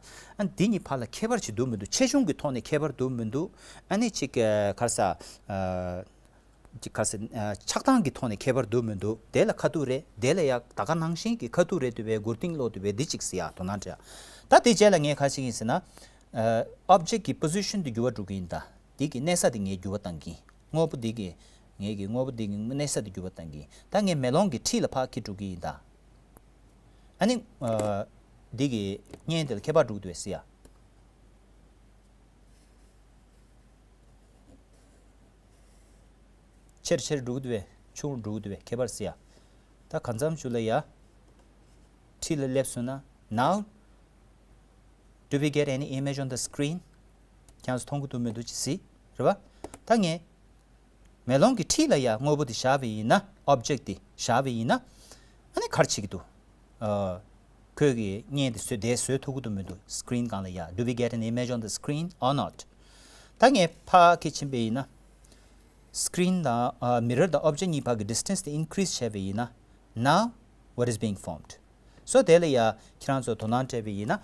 འདི་གཉིས་བར་ལ་ཁྱད་པར་ཅིག་འདུག་མི་འདུག་ཆེ་ཆུང་གི་ཐོག་ནས་ཁྱད་པར་འདུག་མི་འདུག་ཨ་ནི་ཅིག་ཨ་ག་རེ་ཟ། ཨ་ཅིག་ག་རེ་ཟ། ཨ་ཆགས་སྟངས་ཀྱི་ཐོག་ནས་ཁྱད་པར་འདུག་མི་འདུག་དེ་ལ་ཁ་ཐུག་རེད། དེ་ལ་ཡ་ད་ག་ནང་བཞིན་གྱི་ཁ་ཐུག་རེད་འདུག་པས། མགོ་རྟིང་ལོག་འདུག་པས། འདི་ཅིག་ཟེར་ཡ་དོ་སྣང་སྤྲད་ཡ། ད་དེ་རྗེས་ལ་ངས་ག་རེ་བྱེད་ཀྱི་ཡིན་ཟེར་ན། ཨ་object གི་position དེ་འགྱུར་བ་འགྲོ་གི་ཡིན་ད། འདི་གི་གནས་ས་དེ་ངས་འགྱུར་བ་བཏང་གི་ཡིན། དངོས་པོ་འདི་གི། ངས་ཀྱི་དངོས་པོ་འདི་གི་གནས་ས་དེ་འགྱུར་བ་བཏང་གི་ཡིན། ད་ངས་མེ་ལོང་གི་འཁྲིས་ལ་ཕར་འཁྱེར་འགྲོ་གི་ཡིན་ད། ཨ་ནི་ཨ་འདི་གི་བརྙན་དེ་ལ་ཁྱད་པར་འགྲོ་གི་འདུག་པས་ཟེར་ཡ། ཆེར་ཆེར་འགྲོ་གི་འདུག་པས། ཆུང་རུ་འགྲོ་གི་འདུག་པས། ཁྱད་པར་ཟེར་ཡ། ད་གང་འཚམ་ཞིག་ལ་ཡ། འཁྲིས་ལ་སླེབས་སོང་ན། Now do we get any image on the screen? ཁྱེད་རང་ཚོ་མཐོང་གི་འདུག་མི་འདུག་ཅིག་གཟིགས། རེད་པ། ད་ངས་མེ་ལོང་གི་འཁྲིས་ལ་ཡ་དངོས་པོ་དེ་བཞག་པ་ཡིན་ན། object དེ་བཞག་པ་ཡིན་ན། ཨ་ནི་ག་རེ་བྱེད་ཀྱི་འདུག་ཨ་ཁོས་ཀྱི་བརྙན་དེ་བཟོས། དེ་བཟོས་ཐུབ་ཀྱི་འདུག་མི་འདུག screen སྒང་ལ་ཡ། Do we get an image on the screen or not? ད་ངས་ཕར་འཁྱེར་ཕྱིན་པ་ཡིན་ན། screen དང་ཨ་mirror དང་object གཉིས་བར་གྱི་distance དེ་increase བྱས་པ་ཡིན་ན། Now what is being formed? So དེ་ལ་ཡ་ཁྱེད་རང་ཚོ་དོ་སྣང་སྤྲད་པ་ཡིན་ན།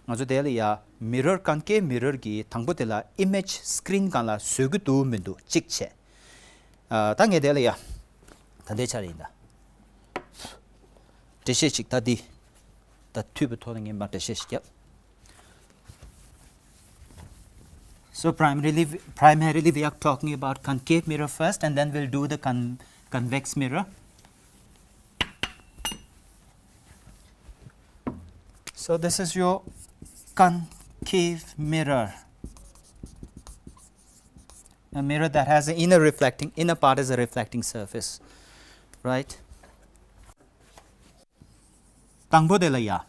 ང་ཚོ་དེ་ལ་ཡ་mirror, concave mirror གི་དང་པོ་དེ་ལ་image screen སྒང་ལ་བཟོ་གི་འདུག་མི་འདུག་གཅིག་བྱས། ཨ་ད་ངས་དེ་ལ་ཡ་ད་ལྟའི་ཆར་ཡིན་ད། འགྲེལ་བཤད་ཅིག་ད་འདི་ད་མཐུད་པའི་ཐོག་ནས་ངས་མར་འགྲེལ་བཤད་ཅིག་བརྒྱབ། So primarily, primarily we are talking about concave mirror first, and then we'll do the con convex mirror. So this is your concave mirror, a mirror that has an inner reflecting, inner part is a reflecting surface, right? དང་པོ་དེ་ལ་ཡ།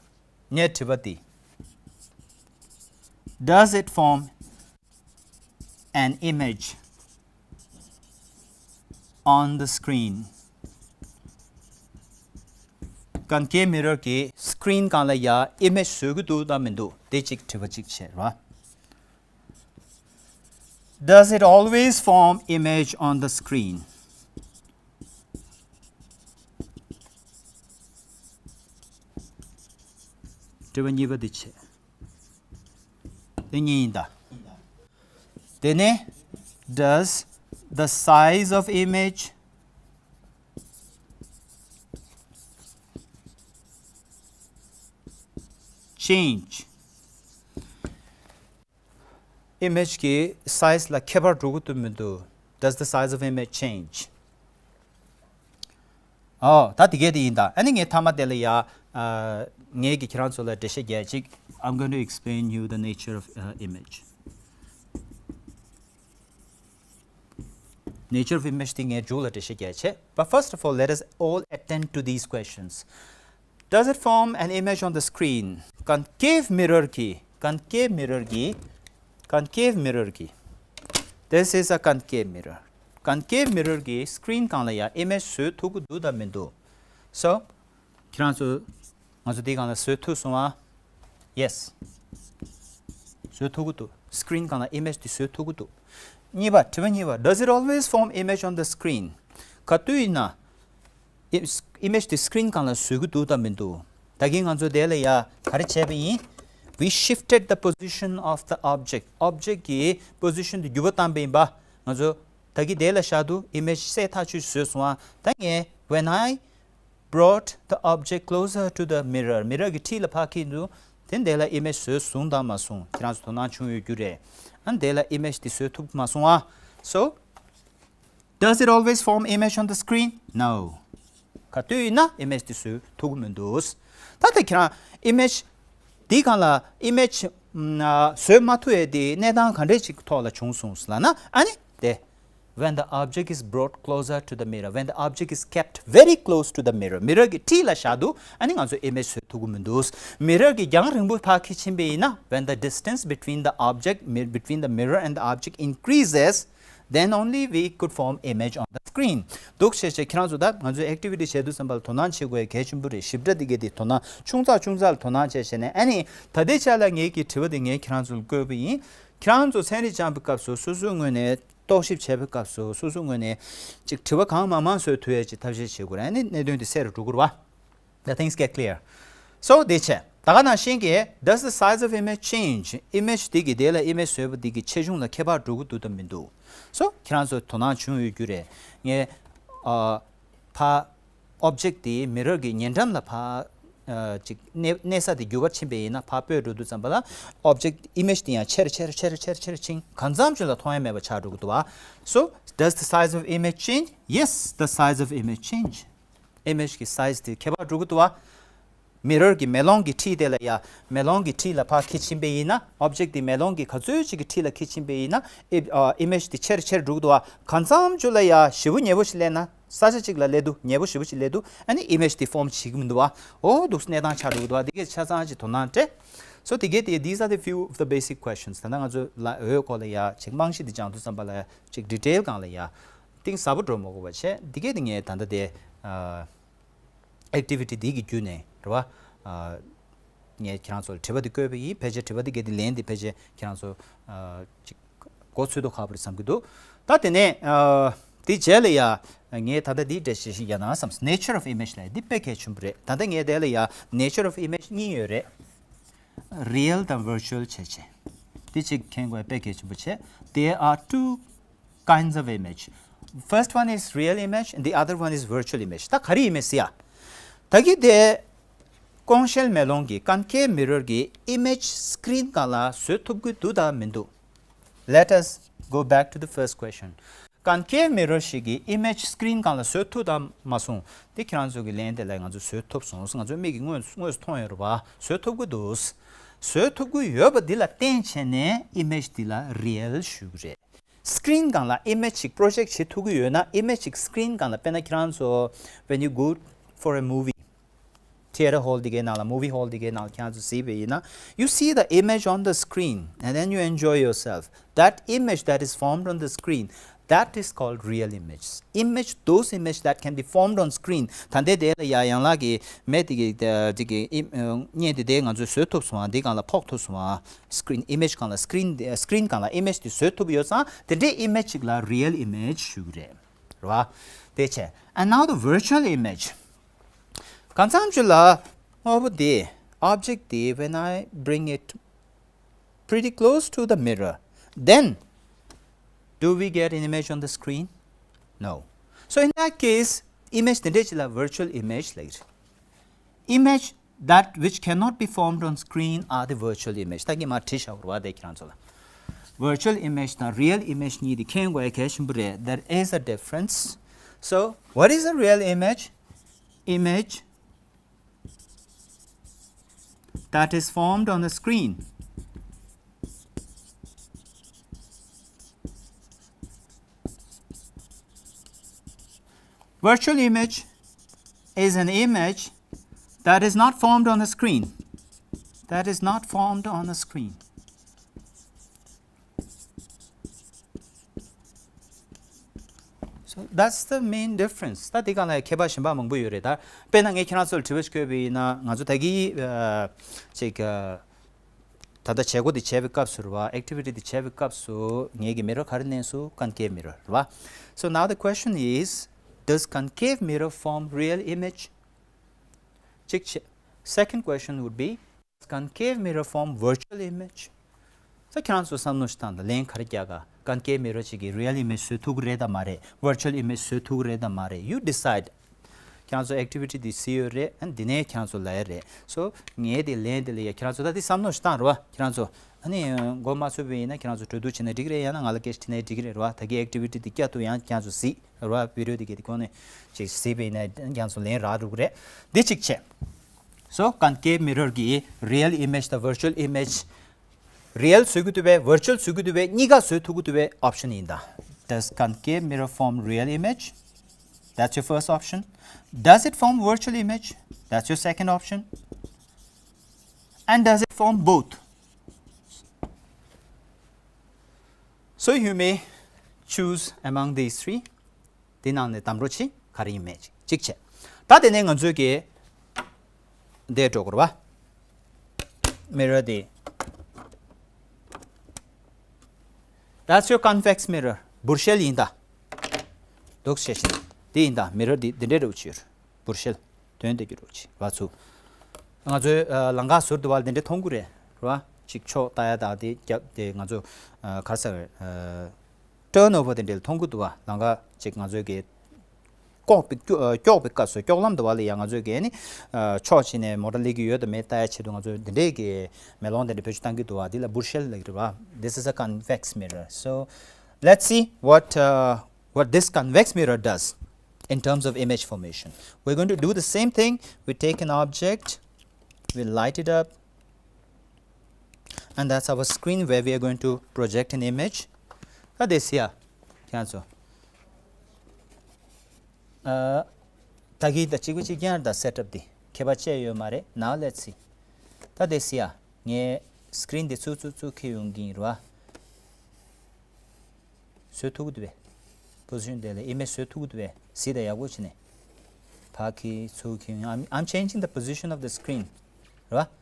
ངའི་དྲི་བ་འདི། Does it form an image on the screen? Concave mirror གི་screen སྒང་ལ་ཡ་image བཟོ་གི་འདུག་དང་མི་འདུག་དེ་གཅིག་དྲི་བ་གཅིག་བྱས་ར། Does it always form image on the screen? དྲི་བ་གཉིས་པ་འདི་བྱས། དེ་གཉིས་ཡིན་ད། དེ་ནས། Does the size of image change? Image གི་size ལ་ཁྱད་པར་འགྲོ་གི་འདུག་མི་འདུག Does the size of image change? ཨོ། ད་དེ་གས་དེ་ཡིན་ད། ཨ་ནི་ངས་མཐའ་མ་དེ་ལ་ཡ། ཨ། ངས་ཀྱི་ཁྱེད་རང་ཚོ་ལ་འགྲེལ་བཤད་རྒྱག་ཅིག I'm going to explain you the nature of uh, image. Nature of image དེ་ངས་མཇུག་ལ་འགྲེལ་བཤད་རྒྱག་བྱས། But first of all, let us all attend to these questions. Does it form an image on the screen? Concave mirror གི། Concave mirror གི། Concave mirror གི། This is a concave mirror. Concave mirror གི་screen སྒང་ལ་ཡ་image བཟོས་ཐུབ་ཀྱི་འདུག་དང་མི་འདུག So ཁྱེད་རང་ཚོ། ང་ཚོ་དེའི་སྒང་ལ་བཟོས་ཐུབ་སོང་ཨ། Yes བཟོས་ཐུབ་ཀྱི་འདུག Screen སྒང་ལ་image དེ་བཟོས་ཐུབ་ཀྱི་འདུག་གཉིས་པ། དྲི་བ་གཉིས་པ། Does it always form image on the screen? ག་དུས་ཡིན་ན་image དེ་screen སྒང་ལ་བཟོས་ཀྱི་འདུག་དང་མི་འདུག་ད་གིན་ང་ཚོ་དེ་ལ་ཡ་ག་རེ་བྱས་པ་ཡིན། We shifted the position of the object. Object གི་position དེ་འགྱུར་བ་བཏང་པ་ཡིན་པ། ང་ཚོ་ད་གིན་དེ་ལ་བཞག་འདུག image གསལ་ཐག་ཆོད་བཟོས་སོང་ཨ། ད་ངས། When I brought the object closer to the mirror. Mirror གི་འཁྲིས་ལ་ཕར་འཁྱེར་འདུག་དེ་འདི་ལ་image བཟོས་བཟུང་དང་མ་བཟུང་ཁྱེད་རང་ཚོ་དོ་སྣང་བྱུང་ཡོད་རྒྱུ་རེད། ཨ་ནི་དེ་ལ་image དེ་བཟོས་ཐུབ་མ་སོང་ཨ། So, does it always form image on the screen? No. ག་དུས་ཡིན་ན་image དེ་བཟོས་ཐུབ་ཀྱི་མི་འདུག་ད་ལྟ་ཁྱེད་རང་image དེའི་སྒང་ལ་image བཟོས་མ་ཐུབ་ཡས་དེ་གནས་སྟངས་ག་འདྲས་ཅིག་ཐོག་ལ་བྱུང་སོང་ལབ་ན། ཨ་ནི་དེ། When the object is brought closer to the mirror, when the object is kept very close to the mirror, mirror གི་འཁྲིས་ལ་བཞག་འདུག་ཨ་ནི་ང་ཚོ་image བཟོས་ཐུབ་ཀྱི་མི་འདུག mirror གི་རྒྱང་རིང་པོ་ཕར་འཁྱེར་ཕྱིན་པ་ཡིན་ན། When the distance between the object, mi- between the mirror and the object increases, then only we could form image on the screen. འདུག་བྱས་བྱས་ཁྱེད་རང་ཚོ་ད་ང་ཚོའི་activity བྱེད་དུས་ཙམ་པ་ལ་དོ་སྣང་བྱེད་དགོས་གལ་ཆེན་པོ་རེད། ཞིབ་ཕྲ་འདི་གས་དེ་དོ་སྣང་ཆུང་ཙག་ཆུང་ཙག་ལ་དོ་སྣང་བྱས་བྱས་ནས། ཨ་ནི་ད་ལྟའི་ཆ་ལ་ངེད་ཀྱི་དྲི་བ་དེ་ངས་ཁྱེད་རང་ཚོ་ལ་བཀོད་པ་ཡིན། ཁྱེད་རང་ཚོ་ཚན་རིག་སྦྱངས་པའི་སྐབས་སུ་སོ་སོའི་ངོས་ནས། རྟོག་ཞིབ་བྱས་པའི་སྐབས་སུ་སོ་སོའི་ངོས་ནས་ཅིག་དྲི་བ་གང་མང་མང་བཟོ་ཐུབ་ཡས་ཅིག་ཐབས་ཤེས་བྱེད་དགོས་རེད། ཨ་ནི་གནད་དོན་དེ་སེལ་རུ་འགྲོ་དགོས་རེད་བ། The things get clear. So དེ་བྱས། ད་ག་ནང་བཞིན་གྱི། Does the size of image change? Image དེ་གི་དེ་ལ་image བཟོས་པ་དེ་གི་ཆེ་ཆུང་ལ་ཁྱད་པར་འགྲོ་གི་འདུག་དང་མི་འདུག So ཁྱེད་རང་ཚོ་དོ་སྣང་བྱུང་ཡོད་རྒྱུ་རེད། ངས་ཨ། ཕ། Object དེ་mirror གི་ཉེ་འགྲམ་ལ་ཕ། ཨ། ཅིག་གནས་གནས་ས་དེ་འགྱུར་བ་ཕྱིན་པ་ཡིན་ན། ཕར་སྤོས་འགྲོ་དུས་ཙམ་པ་ལ་object image དེ་ཡང་ཆེར་ཆེར་ཆེར་ཆེར་ཕྱིན། གང་འཚམ་ཅིག་ལ་མཐོང་ཡ་མེད་པ་ཆགས་འགྲོ་གི་འདུག་བ། So, does the size of image change? Yes, the size of image change. Image གི་size དེ་ཁྱད་པར་འགྲོ་གི་འདུག་བ། Mirror གི་མེ་ལོང་གི་འཁྲིས་དེ་ལ་ཡ། མེ་ལོང་གི་འཁྲིས་ལ་ཕར་འཁྱེར་ཕྱིན་པ་ཡིན་ན། Object དེ་མེ་ལོང་གི་ག་ཚོད་ཅིག་གི་འཁྲིས་ལ་འཁྱེར་ཕྱིན་པ་ཡིན་ན། ཨི་ཨ། Image དེ་ཆེར་ཆེར་འགྲོ་གི་འདུག་བ། གང་འཚམ་ཅིག་ལ་ཡ་ཞེ་པོ་ཉེ་པོ་ཞིག་སླེབས་ན། ས་ཆ་གཅིག་ལ་སླེབས་འདུག་ཉེ་པོ་ཞེ་པོ་ཅིག་སླེབས་འདུག་ཨ་ནི་image དེ་form བྱེད་ཀྱི་མི་འདུག་བ། འོ་འདུག་གནས་སྟངས་ཆགས་འགྲོ་གི་འདུག་བ། དེ་གས་ཆ་ཚང་ཅིག་དོ་སྣང་སྤྲད། So དེ་གས་དེ། These are the few of the basic questions. ད་ལྟ་ང་ཚོ་ལ་འོས་སྐོར་ལ་ཡ་ཅིག་རྨང་གཞི་དེ་སྦྱང་དུས་ཙམ་པ་ལ་ཡ་ཅིག་detail སྒང་ལ་ཡ་གཏིང་ཟབ་པོ་འགྲོ་མ་དགོས་པ་བྱས། དེ་གས་དེ་ངས་ད་ལྟ་དེ་ཨ། Activity འདི་གི་བརྒྱུད་ནས་རེད་བ། ཨ། ངས་ཁྱེད་རང་ཚོ་ལ་དྲི་བ་འདི་བཀོད་པ་ཡིན། ཕལ་ཆེར་དྲི་བ་འདི་གས་འདི་ལན་འདི་ཕལ་ཆེར་ཁྱེད་རང་ཚོ་ཨ། ཅིག་མགོ་ཚོད་མདོག་ཁ་པོ་རེད་བསམ་གྱི་འདུག་ད་དེ་ནས་ཨ། འདི་རྗེས་ལ་ཡ་ངས་ད་ལྟ་འདི་འགྲེལ་བཤད་ཞིག་རྒྱག་ན་བསམས། Nature of image ལབ་འདི་དཔེ་གལ་ཆེན་པོ་རེད། ད་ལྟ་ངས་དེ་ལ་ཡ་nature of image གཉིས་ཡོད་རེད། Real དང་virtual བྱས་བྱས། འདི་གཅིག་མཁྱེན་དགོས་དཔེ་གལ་ཆེན་པོ་བྱས། There are two kinds of image. First one is real image and the other one is virtual image. ད་ག་རེ་ཡིན་མིན་ཟེར་ཡ། ད་གི་དེ་ཀོང་ཤེལ་མེ་ལོང་གི་concave mirror གི་image screen སྒང་ལ་བཟོ་ཐུབ་ཀྱི་འདུག་དང་མི་འདུག Let us go back to the first question. Concave mirror ཞིག་གིས་image screen སྒང་ལ་བཟོ་ཐུབ་དམ་མ་སོང་། དེ་ཁྱེད་རང་ཚོ་གི་ལན་དེ་ལ་ང་ཚོ་བཟོ་ཐུབ་སོང་། ང་ཚོའི་མིག་གིས་དངོས་དངོས་སུ་མཐོང་ཡོད་རེད་པ། བཟོ་ཐུབ་ཀྱི་འདུག་བཟོ་ཐུབ་ཀྱི་ཡོད་པ་འདི་ལ་བརྟེན་བྱས་ནས་image འདི་ལ་real ཞུ་གི་རེད། Screen སྒང་ལ་image ཞིག་project བྱེད་ཐུབ་ཀྱི་ཡོད་ན། Image ཞིག་screen སྒང་ལ། དཔེར་ན་ཁྱེད་རང་ཚོ་when you go for a movie, theatre hall འདི་གའི་ནང་ལ། movie hall འདི་གའི་ནང་ལ་ཁྱེད་རང་ཚོ་གཟིགས་པ་ཡིན་ན། You see the image on the screen and then you enjoy yourself. That image that is formed on the screen, that is called real image. Image, those image that can be formed on screen. ད་ལྟའི་དེ་ལ་ཡ་ཡང་ལགས་ཀྱི་མེད་དེ་གི་དེ་གི་བརྙན་དེ་དེ་ང་ཚོས་བཟོ་ཐུབ་སོང་ཨ། འདི་སྒང་ལ་ཕོག་ཐུབ་སོང་ཨ། screen image སྒང་ལ། screen screen སྒང་ལ་image དེ་བཟོ་ཐུབ་ཡོད་ཙང་དེ་འདྲའི་image ཅིག་ལ་real image ཞུ་གི་རེད། རེད་བ། དེ་བྱས། And now the virtual image. གང་འཚམ་ཅིག་ལ་དངོས་པོ་དེ། object དེ། When I bring it pretty close to the mirror, then do we get an image on the screen? No. So in that case, image དེ་འདྲ་ཅིག་ལ་virtual image ལབ་ཀྱི་རེད། Image that which cannot be formed on screen are the virtual image. ད་གིན་མར་བྲིས་བཞག་པ་རེད་བ། དེ་ཁྱེད་རང་ཚོ་ལ། Virtual image དང་real image གཉིས་དེ་མཁྱེན་དགོས་ཡ་གལ་ཆེན་པོ་རེད། There is a difference. So, what is a real image? Image that is formed on the screen. Virtual image is an image that is not formed on the screen. That is not formed on the screen. So that's the main difference. ད་དེ་སྒང་ལ་ཁྱད་པར་གཞན་པ་མང་པོ་ཡོད་རེད། ད་དཔེར་ན་ངས་ཁྱེད་རང་ཚོ་ལ་དྲི་བ་ཞིག་བཀོད་པ་ཡིན་ན། ང་ཚོ་ད་གིན་ཨ་ཅིག་ཨ་ད་ལྟ་བྱེད་སྒོ་དེ་བྱེད་པའི་སྐབས་སུ་རེད་བ། activity དེ་བྱེད་པའི་སྐབས་སུ་ངེད་ཀྱི་mirror ག་རེ་བསྣན་སོང་། Concave mirror རེད་བ། So now the question is, does concave mirror form real image? གཅིག་བྱས། Second question would be, concave mirror form virtual image. ས། ཁྱེད་རང་ཚོ་བསམ་བློ་ཞིག་བཏང་དང་། ལན་ག་རེ་རྒྱག་ག Concave mirror གཅིག་གིས་real image བཟོ་ཐུབ་ཀྱི་རེད་དམ་མ་རེད། virtual image བཟོ་ཐུབ་ཀྱི་རེད་དམ་མ་རེད། You decide. ཁྱེད་རང་ཚོ་activity འདི་གཟིགས་ཡོད་རེད། ཨ་ནི་འདི་ནས་ཁྱེད་རང་ཚོ་ལབ་ཡ་རེད། So ངས་དེ་ལན་དེ་ལ་ཡ། ཁྱེད་རང་ཚོ་ད་དེ་བསམ་བློ་ཞིག་བཏང་རེད་བ། ཁྱེད་རང་ཚོ་ཨ་ནི་མགོ་མ་ཚོས་པ་ཡིན་ན་ཁྱེད་རང་ཚོ་གྲོས་བསྡུར་བྱས་ན་འགྲིག་གི་རེད། ཡང་ན་ང་ལ་སྐད་ཆ་དྲིས་ན་འགྲིག་གི་རེད་བ། ད་གིན་activity འདི་བསྐྱར་དུ་ཡང་ཁྱེད་རང་ཚོ་གཟིགས། རེད་བ། video འདི་གའི་དེ་གོང་ནས་ཅིག་གཟིགས་པ་ཡིན་ན་ཁྱེད་རང་ཚོ་ལན་རག་འགྲོ་གི་རེད། འདི་གཅིག་བྱས། So concave mirror གིས་real image དང་virtual image། real བཟོ་གི་འདུག་པས། virtual བཟོ་གི་འདུག་པས། གཉིས་ཀ་བཟོ་ཐུབ་ཀྱི་འདུག་པས། option ཡིན་ད། Does concave mirror form real image? That's your first option. Does it form virtual image? That's your second option. And does it form both? So you may choose among these three. དེ་ནང་ནས་དམ་རོ་ཆི་ག་རེ་ཡིན་མེད་ཅིག་གཅིག་བྱས། ད་དེ་ནས་ང་ཚོས་ཀྱི་འདས་འགྲོ་དགོས་རེད་བ། mirror དེ། That's your convex mirror. འབུར་ཤེལ་ཡིན་ད། འདུག་བྱས་ཤིང་། དེ་ཡིན་ད། mirror དེ་འདི་འདྲའི་འདྲ་བོ་ཅིག་ཡོད་རེད། འབུར་ཤེལ། དོན་དེ་གྱུར་རོགས་གྱིས་ར་ཚུ། ང་ཚོའི་ཨ་ལམ་ཁ་ཟུར་དུ་བ་ལ་དེ་འདྲ་མཐོང་གི་རེད་ར། ཅིག་ཕྱོགས་ལྟ་ཡ་དང་དེ་རྒྱབ་དེ་ང་ཚོ་ཨ་ག་རེ་ཟེར། ཨ་turnover དེ་འདྲ་ལ་མཐོང་གི་འདུག་བ། ལམ་ཁ་ཅིག་ང་ཚོའི་གི་ཀྱོག་པའི་ཀྱོ་ཨ་ཀྱོག་པའི་སྐབས་སུ། ཀྱོག་ལམ་དུ་བ་ལ་ཡ་ང་ཚོའི་གི་ནི་ཨ་ཕྱོགས་ཕྱིན་ནས་མོ་ཊ་སླེབས་ཀྱི་ཡོད་དང་མེད་ལྟ་ཡ་ཆེད་དུ་ང་ཚོ་དེ་འདྲའི་གི་མེ་ལོང་དེ་འདྲ་བེད་སྤྱོད་བཏང་གི་འདུག་བ། དེ་ལ་འབུར་ཤེལ་ལབ་ཀྱི་རེད་བ། This is a convex mirror. So let's see what uh, what this convex mirror does in terms of image formation. We're going to do the same thing. We take an object, we light it up, and that's our screen where we are going to project an image. ད་དེ་སི་ཡ། ཁྱེད་ཚོ། ཨ་ད་གིན་ད་གཅིག་པ་གཅིག་རྐྱང་རེད་ད། སེ་ཊབ་དེ་ཁྱད་པར་ཅི་ཡོད་མ་རེད། Now let's see. ད་དེ་སི་ཡ། ངས་སི་ཀི་རིན་དེ་ཚུར་ཚུར་ཚུར་འཁྱེར་ཡོང་གི་ཡིན་ར། བཟོ་ཐུབ་ཀྱི་འདུག་པས། པོ་སི་ཤན་དེ་ལ་ཨི་མེཇ་བཟོ་ཐུབ་ཀྱི་འདུག་པས། གཟིགས་དང་། ཡག་པོ་བྱས་ནས། ཕར་འཁྱེར་ཚུར་འཁྱེར། I'm, I'm changing the position of the screen. རེད་བ།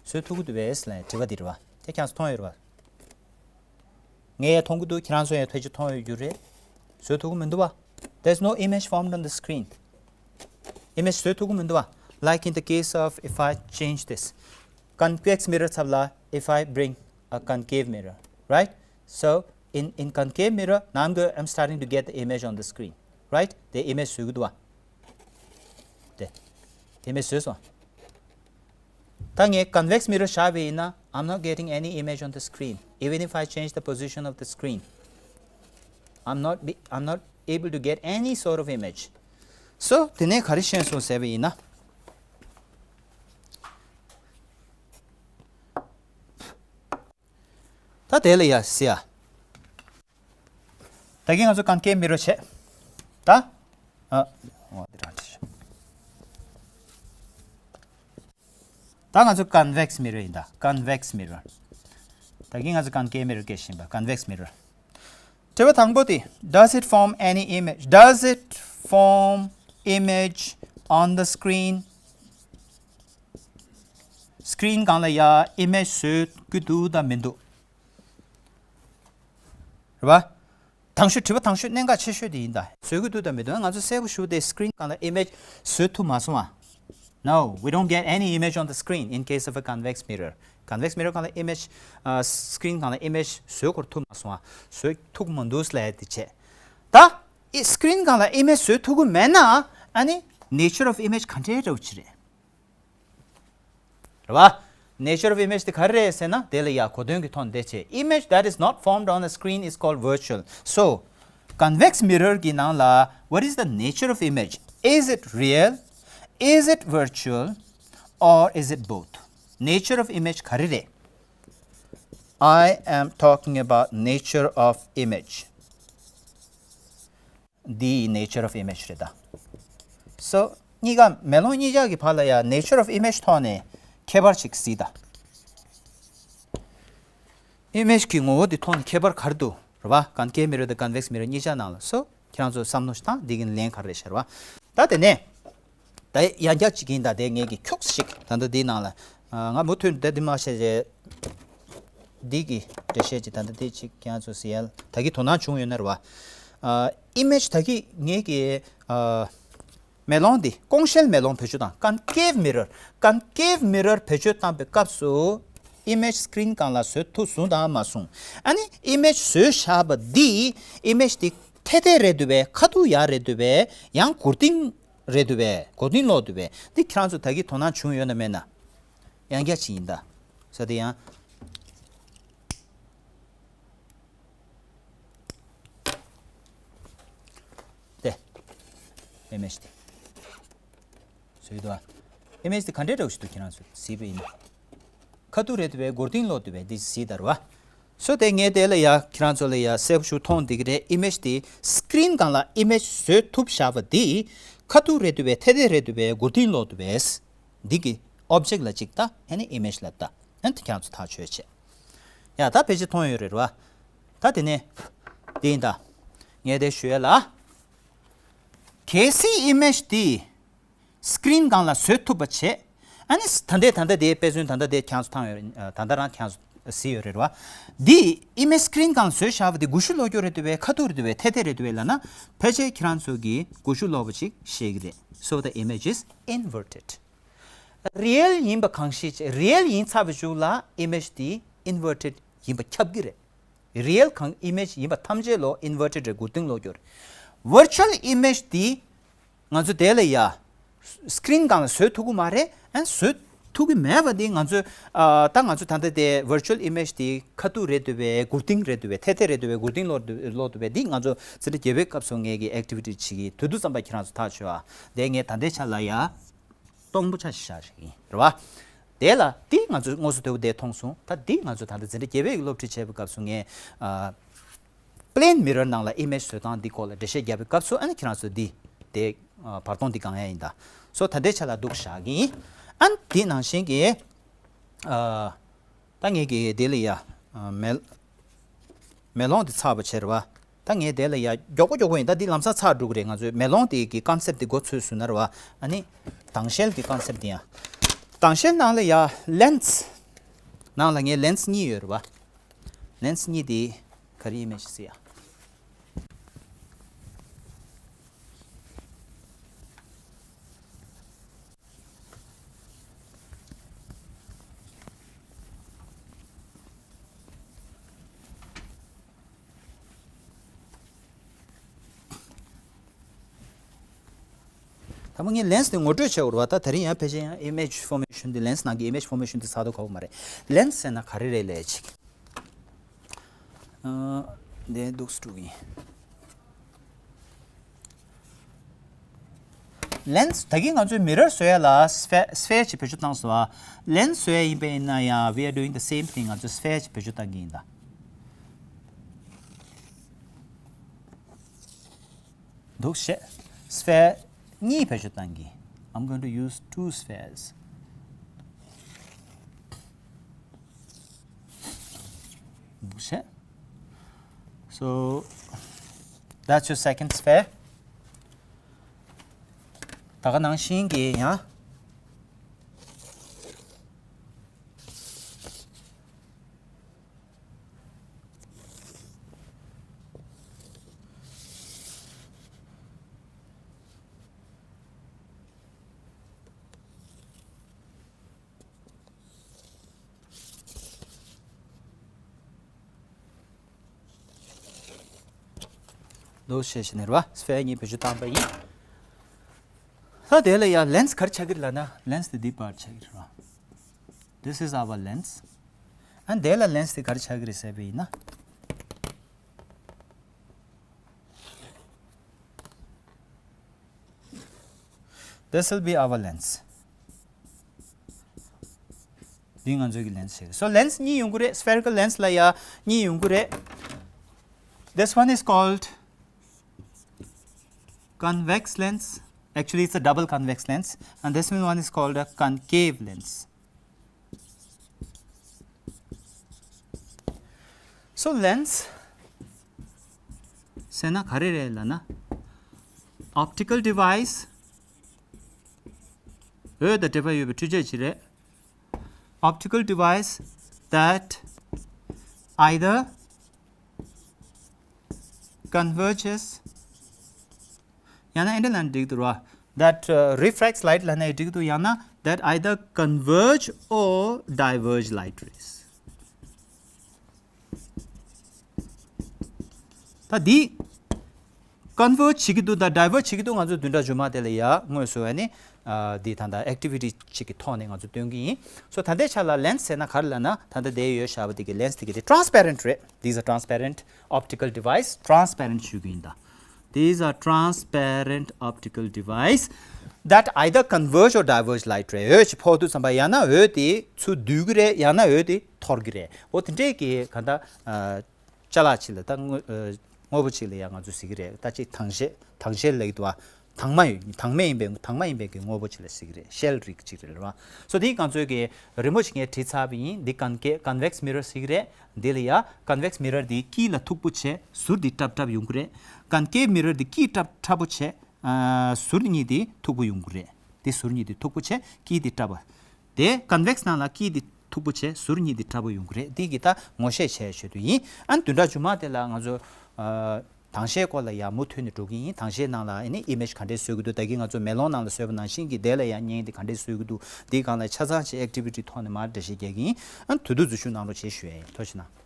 བཟོ་ཐུབ་ཀྱི་འདུག་པས་ལབ་དྲི་བ་འདི་རེད་བ། དེ་ཁྱེད་ཚོ་མཐོང་ཡོད་རེད་བ། ངས་ཡང་མཐོང་གི་འདུག་ཁྱེད་རང་ཚོ་ཡང་ཕལ་ཆེར་མཐོང་ཡོད་རྒྱུ་རེད། བཟོ་ཐུབ་ཀྱི་མི་འདུག་བ། There's no image formed on the screen. ཨི་མེཇ་བཟོ་ཐུབ་ཀྱི་མི་འདུག་བ། Like in the case of, if I change this, convex mirror ཚབ་ལ། If I bring a concave mirror, right? So in, in concave mirror, now I'm go, I'm starting to get the image on the screen, right? དེ་ཨི་མེཇ་བཟོ་གི་འདུག་བ། དེ་དེ་ཨི་མེཇ་བཟོས་སོང་། ད་ངས་convex mirror བཞག་པ་ཡིན་ན། I'm not getting any image on the screen. Even if I change the position of the screen, I'm not be, I'm not able to get any sort of image. So དེ་ནས་ག་རེ་ཤེས་སོང་ཟེར་བ་ཡིན་ན། ད་དེ་ལ་ཡ་ཟེར་ཡ། ད་གིན་ང་ཚོ་concave mirror བྱས། ད། ཨ། འོ་དེ་རང་བྱས། ད་ང་ཚོ་convex mirror ཡིན་ད། Convex mirror། ད་གིན་ང་ཚོ་concave mirror སྐད་བཤད་པ། Convex mirror། དྲི་བ་དང་པོ་དེ། Does it form any image? Does it form image on the screen? Screen སྒང་ལ་ཡ་image བཟོས་ཀྱི་འདུག་དང་མི་འདུག་རེད་པ། དང་ཤོས། དྲི་བ་དང་ཤོས་གནད་འགག་ཆེ་ཤོས་དེ་ཡིན་ད། བཟོ་གི་འདུག་དང་མི་འདུག་ང་ཚོ་གསལ་པོ་ཞུ་སྟེ་screen སྒང་ལ་image བཟོ་ཐུབ་མ་སོང་ཨ། No, we don't get any image on the screen in case of a convex mirror. Convex mirror སྒང་ལ་image ཨ། screen སྒང་ལ་image བཟོ་འཁོར་ཐུབ་མ་སོང་ཨ། བཟོ་ཐུབ་མ་འདུག་ལབ་ཡ་དེ་བྱས། ད་ཨི་screen སྒང་ལ་image བཟོ་ཐུབ་ཀྱི་མེད་ན་ཨ་ནི་nature of image ག་འདྲའི་འདྲ་བོ་ཅིག་རེད། རེད་པ། Nature of image དེ་ག་རེ་རེད་ཟེར་ན་དེ་ལ་ཡ་གོ་དོན་གྱི་ཐོག་ནས་དེ་བྱས། Image that is not formed on a screen is called virtual. So, convex mirror གི་ནང་ལ། What is the nature of image? Is it real? Is it virtual? Or is it both? Nature of image ག་རེ་རེད། I am talking about nature of image. འདིའི་nature of image རེད་ད། So གཉིས་ཀ་མེ་ལོང་གཉིས་ཆ་གི་བར་ལ་ཡ་nature of image ཐོག་ནས་ཁྱད་པར་ཅིག་གཟིགས་ད། Image གི་ངོ་བོ་འདི་ཐོག་ནས་ཁྱད་པར་ག་རེ་འདུག་རེད་པ། Concave mirror དང་convex mirror གཉིས་ཆ་ནང་ལ། So ཁྱེད་རང་ཚོ་བསམ་བློ་ཞིག་བཏང་། འདི་གི་ལན་ག་རེ་རེད་ཤར་བ། ད་དེ་ནས། ད་ཡང་བསྐྱར་གཅིག་ཡིན་ད། དེ་ངས་ཀྱི་ཁྱུག་ཞིག་ད་ལྟ་འདིའི་ནང་ལ། ང་མུ་མཐུད་ད་འདི་མ་བཤད་རེད། འདི་གི་འགྲེལ་བཤད་ཅིག་ད་ལྟ་འདི་ཅིག་ཁྱེད་རང་ཚོ་ཟེར་ཡ་ད་གི་དོ་སྣང་བྱུང་ཡོད་ན་རེད་པ། ཨ། Image ད་གི་ངས་ཀྱི་ཨ། མེ་ལོང་འདི། ཀོང་ཤེལ་མེ་ལོང་བེད་སྤྱོད་བཏང་། Concave mirror། Concave mirror བེད་སྤྱོད་བཏང་པའི་སྐབས་སུ་image screen སྒང་ལ་བཟོ་ཐུབ་སོང་དང་མ་སོང་། ཨ་ནི་image བཟོས་བཞག་པ་འདི། Image འདི་ཐད་ཐད་རེད་འདུག་པས། ཁ་ཐུག་ཡག་རེད་འདུག་པས། ཡང་མགོ་རྟིང་རེད་འདུག་པས། མགོ་རྟིང་ལོག་འདུག་པས། འདི་ཁྱེད་རང་ཚོ་ད་གི་དོ་སྣང་བྱུང་ཡོད་ན་མེད་ན། ཡང་བསྐྱར་ཅིག་ཡིན་ད། ས་དེ་ཡང་། དེ། Image དེ། བཟོས་འདུག་ཨ། Image དེ་ག་འདྲའི་འདྲ་བོ་ཞིག་འདུག་ཁྱེད་རང་ཚོ་གཟིགས་པ་ཡིན་ན། ཁ་ཐུག་རེད་འདུག་པས། མགོ་རྟིང་ལོག་འདུག་པས། འདི་གཟིགས་ད་རེད་པ། So དེ་ངས་དེ་ལ་ཡ་ཁྱེད་རང་ཚོ་ལ་ཡ་གསལ་པོ་ཞིག་མཐོང་བསྡད་ཀྱི་རེད། Image དེ་screen སྒང་ལ་image བཟོས་ཐུབ་བཞག་པ་འདི། ཁ་ཐུག་རེད་འདུག་པས། ཐད་ཐད་རེད་འདུག་པས། མགོ་རྟིང་ལོག་འདུག་པས། འདི་གི་object ལ་གཅིག་ལྟ། ཨ་ནི་image ལ་ལྟ། ཨ་ནི་དེ་ཁྱེད་རང་ཚོ་ཐག་ཆོད་བྱས། ཡ་ད་ཕལ་ཆེར་མཐོང་ཡོད་རེད་པ། ད་དེ་ནས་དེ་ཡིན་ད། ངས་དེ་ཞུ་ཡ་ལ། གལ་སྲིད་image དེ་screen སྒང་ལ་བཟོ་ཐུབ་པ་བྱས། ཨ་ནི་ད་ལྟའི་ད་ལྟ་དེའི་དཔེ་མཚོན་ད་ལྟ་དེ་ཁྱེད་རང་ཚོ་མཐོང་ཡོད་རེད། ད་ལྟ་རང་ཁྱེད་རང་ཚོ་གཟིགས་ཡོད་རེད་པ། འདི་image screen སྒང་ལ་བཟོས་བཞག་པ་དེ་མགོ་གཞུག་ལོག་རྒྱུ་རེད་འདུག་པས། ཁ་ཐུག་རེད་འདུག་པས། ཐད་ཐད་རེད་འདུག་པས་ལབ་ན། ཕལ་ཆེར་ཁྱེད་རང་ཚོ་གིས་མགོ་གཞུག་ལོག་པ་ཅིག་ཤེས་ཀྱི་རེད། So the image is inverted. Real ཡིན་པ་གང་ཤེས་བྱས། Real ཡིན་ཚར་བའི་གཞུག་ལ་image དེ་inverted ཡིན་པ་ཁྱབ་ཀྱི་རེད། Real གང་image ཡིན་པ་ཐམས་ཅད་ལོ་inverted རེད། མགོ་རྟིང་ལོག་རྒྱུ་རེད། Virtual image དེ་ང་ཚོ་དེ་ལ་ཡ་screen སྒང་ལ་བཟོ་ཐུབ་ཀྱི་མ་རེད། ཨ། བཟོ་ཐུབ་ཀྱི་མེད་པ་དེ་ང་ཚོས། ཨ། ད་ང་ཚོ་ད་ལྟ་དེ་virtual image དེ་ཁ་ཐུག་རེད་འདུག་པས། མགོ་རྟིང་རེད་འདུག་པས། ཐད་ཐད་རེད་འདུག་པས། མགོ་རྟིང་ལོག་འདུག་ལོག་འདུག་པས། འདི་ང་ཚོ་འཛིན་གྲྭ་བརྒྱད་པའི་སྐབས་སུ་ངས་ཀྱི་activity བྱེད་ཀྱི་དུས་དུས་ཙམ་པ་ཁྱེད་རང་ཚོ་ཐག་ཆོད་ཨ། དེ་ངས་ད་ལྟའི་ཆ་ལ་ཡ། སྟོང་པོ་ཆ་ཞིག་བཞག་ཞིག་ཡིན་རེད་པ། དེ་ལ་དེ་ང་ཚོས་དངོས་སུ་དེ་བོ་དེ་མཐོང་སོང་། ད་དེ་ང་ཚོ་ད་ལྟ་འཛིན་གྲྭ་བརྒྱད་པའི་སློབ་ཁྲིད་བྱེད་པའི་སྐབས་སུ་ངས། ཨ། Plane mirror ནང་ལ་image བཟོ་སྟངས་འདི་སྐོར་ལ་འགྲེལ་བཤད་རྒྱབ་པའི་སྐབས་སུ། ཨ་ནི་ཁྱེད་རང་ཚོ་འདི་དེ་བར་སྟོང་འདི་གང་ཡང་ཡིན་ད། So ད་ལྟའི་ཆ་ལ་འདུག་བཞག་གི་ཡིན། ཨ་ནི་དེ་ནང་བཞིན་གྱི། ཨ། ད་ངས་ཀྱི་དེ་ལ་ཡ། ཨ། མེ་མེ་ལོང་འདི་ཚར་བ་བྱས་རེད་པ། ད་ངས་དེ་ལ་ཡ་མགྱོགས་པོ་མགྱོགས་པོ་ཡིན། ད་འདི་ལམ་སང་ཚར་འགྲོ་གི་རེད། ང་ཚོས་མེ་ལོང་དེ་གི་concept དེ་མགོ་ཚོས་སོང་ན་རེད་པ། ཨ་ནི་དྭངས་ཤེལ་གྱི་concept དེ་ཡང་། དྭངས་ཤེལ་ནང་ལ་ཡ་lens ནང་ལ་ངས་lens གཉིས་ཡོད་རེད་པ། Lens གཉིས་དེ་ག་རེ་image ཟེར་ཡ། ད་མ་ངས་ལེན་སི་དེ་ངོ་སྤྲོད་བྱས་ཡོད་རེད་བ། ད་དེ་རིང་ཡང་ཕལ་ཆེར་ཡང་ཨི་མེཇ་ཕོར་མེ་ཤན་དེ་ལེན་སི་ནང་གི་ཨི་མེཇ་ཕོར་མེ་ཤན་དེ་ཚར་དུ་གོ་བ་མ་རེད། ལེན་སི་ཟེར་ན་ག་རེ་རེད་ལབ་ཅིག་འདི་འདུག་སེ་འགྲོ་གི་ཡིན། ལེན་སི་ད་གིན་ང་ཚོས་མི་རར་བཟོ་ཡ་ལ་སི་ཕེ་སི་ཕེར་ཅིག་བེད་སྤྱོད་བཏང་སོང་བ། ལེན་སི་བཟོ་ཡ་ཡིན་པ་ཡིན་ན་ཡང་we are doing the same thing. ང་ཚོས་སི་ཕེར་ཅིག་བེད་སྤྱོད་བཏང་གི་ཡིན་ད། འདུག་བྱས། སི་ཕེར་གཉིས་བེད་སྤྱོད་བཏང་གི I'm going to use two spheres. འདུག་བྱས། So that's your second sphere. ད་ག་ནང་བཞིན་གྱི་ཡང་། ལོ་ཤེས་ཤེས་ནི་རེད་བ། སི་ཕེར་གཉིས་བེད་སྤྱོད་བཏང་པ་ཡིན། ད་དེ་ལ་ཡང་ལེན་སི་ག་རེ་ཆགས་ཀྱི་རེད་ལབ་ན་ལེན་སི་དེ་འདི་པར་ཆགས་ཀྱི་རེད་བ། This is our lens. ཨ་ནི་དེ་ལ་ལེན་སི་དེ་ག་རེ་ཆགས་ཀྱི་རེད་ཟེར་བ་ཡིན་ན། This will be our lens. འདི་ང་ཚོའི་གི་ལེན་སི་ཞིག So lens གཉིས་ཡོང་གི་རེད། Spherical lens ལ་ཡ་གཉིས་ཡོང་གི་རེད། This one is called convex lens. Actually, it's a double convex lens. And this one is called a concave lens. So lens ཟེར་ན་ག་རེ་རེད་ལབ་ན། Optical device. འོད་དང་འབྲེལ་བ་ཡོད་པའི་འཕྲུལ་ཆས་ཅིག་རེད། Optical device that either converges. ཡང་ན་ཨེ་འདྲ་ལབ་ན་འགྲིག་འདུག་ར། That uh, refracts light ལབ་ན་འགྲིག་འདུག་ཡང་ན་that either converge or diverge light rays. ད་འདི་converge བྱེད་ཀྱི་འདུག་དང་diverge བྱེད་ཀྱི་འདུག་ང་ཚོས་བདུན་ཕྲག་མཇུག་མ་དེ་ལ་ཡ་དངོས་སུ་ཨ་ནི་འདི་ད་ལྟ་activity གཅིག་གི་ཐོག་ནས་ང་ཚོས་སྟོན་གྱི་ཡིན། So ད་ལྟའི་ཆ་ལ་lens ཟེར་ན་ག་རེ་ལབ་ན། ད་ལྟ་དེ་ཡོད་བཞག་པ་དེ་གི་lens དེ་གི་དེ་transparent རེད། These are transparent optical device. Transparent ཞུ་གི་ཡིན་ད། These are transparent optical device that either converge or diverge light ray. འོད་ཅིག་ཕོག་དུས་ཙམ་པ་ཡང་ན་འོད་དེ་ཚུར་བསྡུ་གི་རེད། ཡང་ན་འོད་དེ་འཐོར་གི་རེད། འོ་དེ་འདྲས་ཀྱི་ག་ད་ཅ་ལག་ཅིག་ལ་ད་དངོས་དངོས་པོ་ཅིག་ལ་ཡང་ང་ཚོས་ཟེར་གི་རེད། ད་ཅིག་དྭངས་ཤེལ་དྭངས་ཤེལ་ལབ་ཀྱི་འདུག་བ། དྭངས་མ་ཡོད། དྭངས་མ་ཡིན་པའི་དྭངས་མ་ཡིན་པའི་གི་དངོས་པོ་ཅིག་ལ་ཟེར་གི་རེད། ཤེལ་རིགས་ཅིག་རེད་ལ་བ། So དེའི་ང་ཚོའི་གི་རི་མོ་ཅིག་ངས་བྲིས་ཚར་བ་ཡིན། འདི་གན་ཀེ་convex mirror ཟེར་གི་རེད། འདི་ལ་ཡ་convex mirror འདི་དཀྱིལ་ལ་མཐུག་པོ་བྱས། ཟུར་འདི་ཀྲབ་ཀྲབ་ཡོང་གི་རེད། གན་ཀེ་mirror འདི་དཀྱིལ་ཀྲབ་ཀྲབ་པོ་བྱས། ཨ་ཟུར་གཉིས་འདི་མཐུག་པོ་ཡོང་གི་རེད། འདི་ཟུར་གཉིས་འདི་མཐུག་པོ་བྱས། དཀྱིལ་འདི་ཀྲབ་པ། དེ་convex ནང་ལ་དཀྱིལ་འདི་མཐུག་པོ་བྱས། ཟུར་གཉིས་འདི་ཀྲབ་པོ་ཡོང་གི་རེད། འདི་གི་ད་ངོ་ཤེས་བྱས་ཆེད་དུ་ཡིན། ཨ་ནི་བདུན་ཕྲག་མཇུག་མ་དེ་ལ་ང་ཚོ་ཨ་དྭངས་ཤེལ་སྐོར་ལ་ཡ་མུ་མཐུད་ནས་འགྲོ་གི་ཡིན། དྭངས་ཤེལ་ནང་ལ་ཨ་ནི་image ག་འདྲས་བཟོ་གི་འདུག་ད་གིན་ང་ཚོ་མེ་ལོང་ནང་ལ་བཟོས་པ་ནང་བཞིན་གྱི་དེ་ལ་ཡ་བརྙན་འདི་ག་འདྲས་བཟོ་གི་འདུག་འདིའི་སྒང་ལ་ཆ་ཚང་ཅིག་activity ཐོག་ནས་མར་འགྲེལ་བཤད་རྒྱག་གི་ཡིན། ཨ་ནི་དུས་ཐུང་འཛུལ་ཞུགས་གནང་རོགས་བྱེད་ཞུ་ཡ་ཡིན། ཐུགས་རྗེ་གནང་།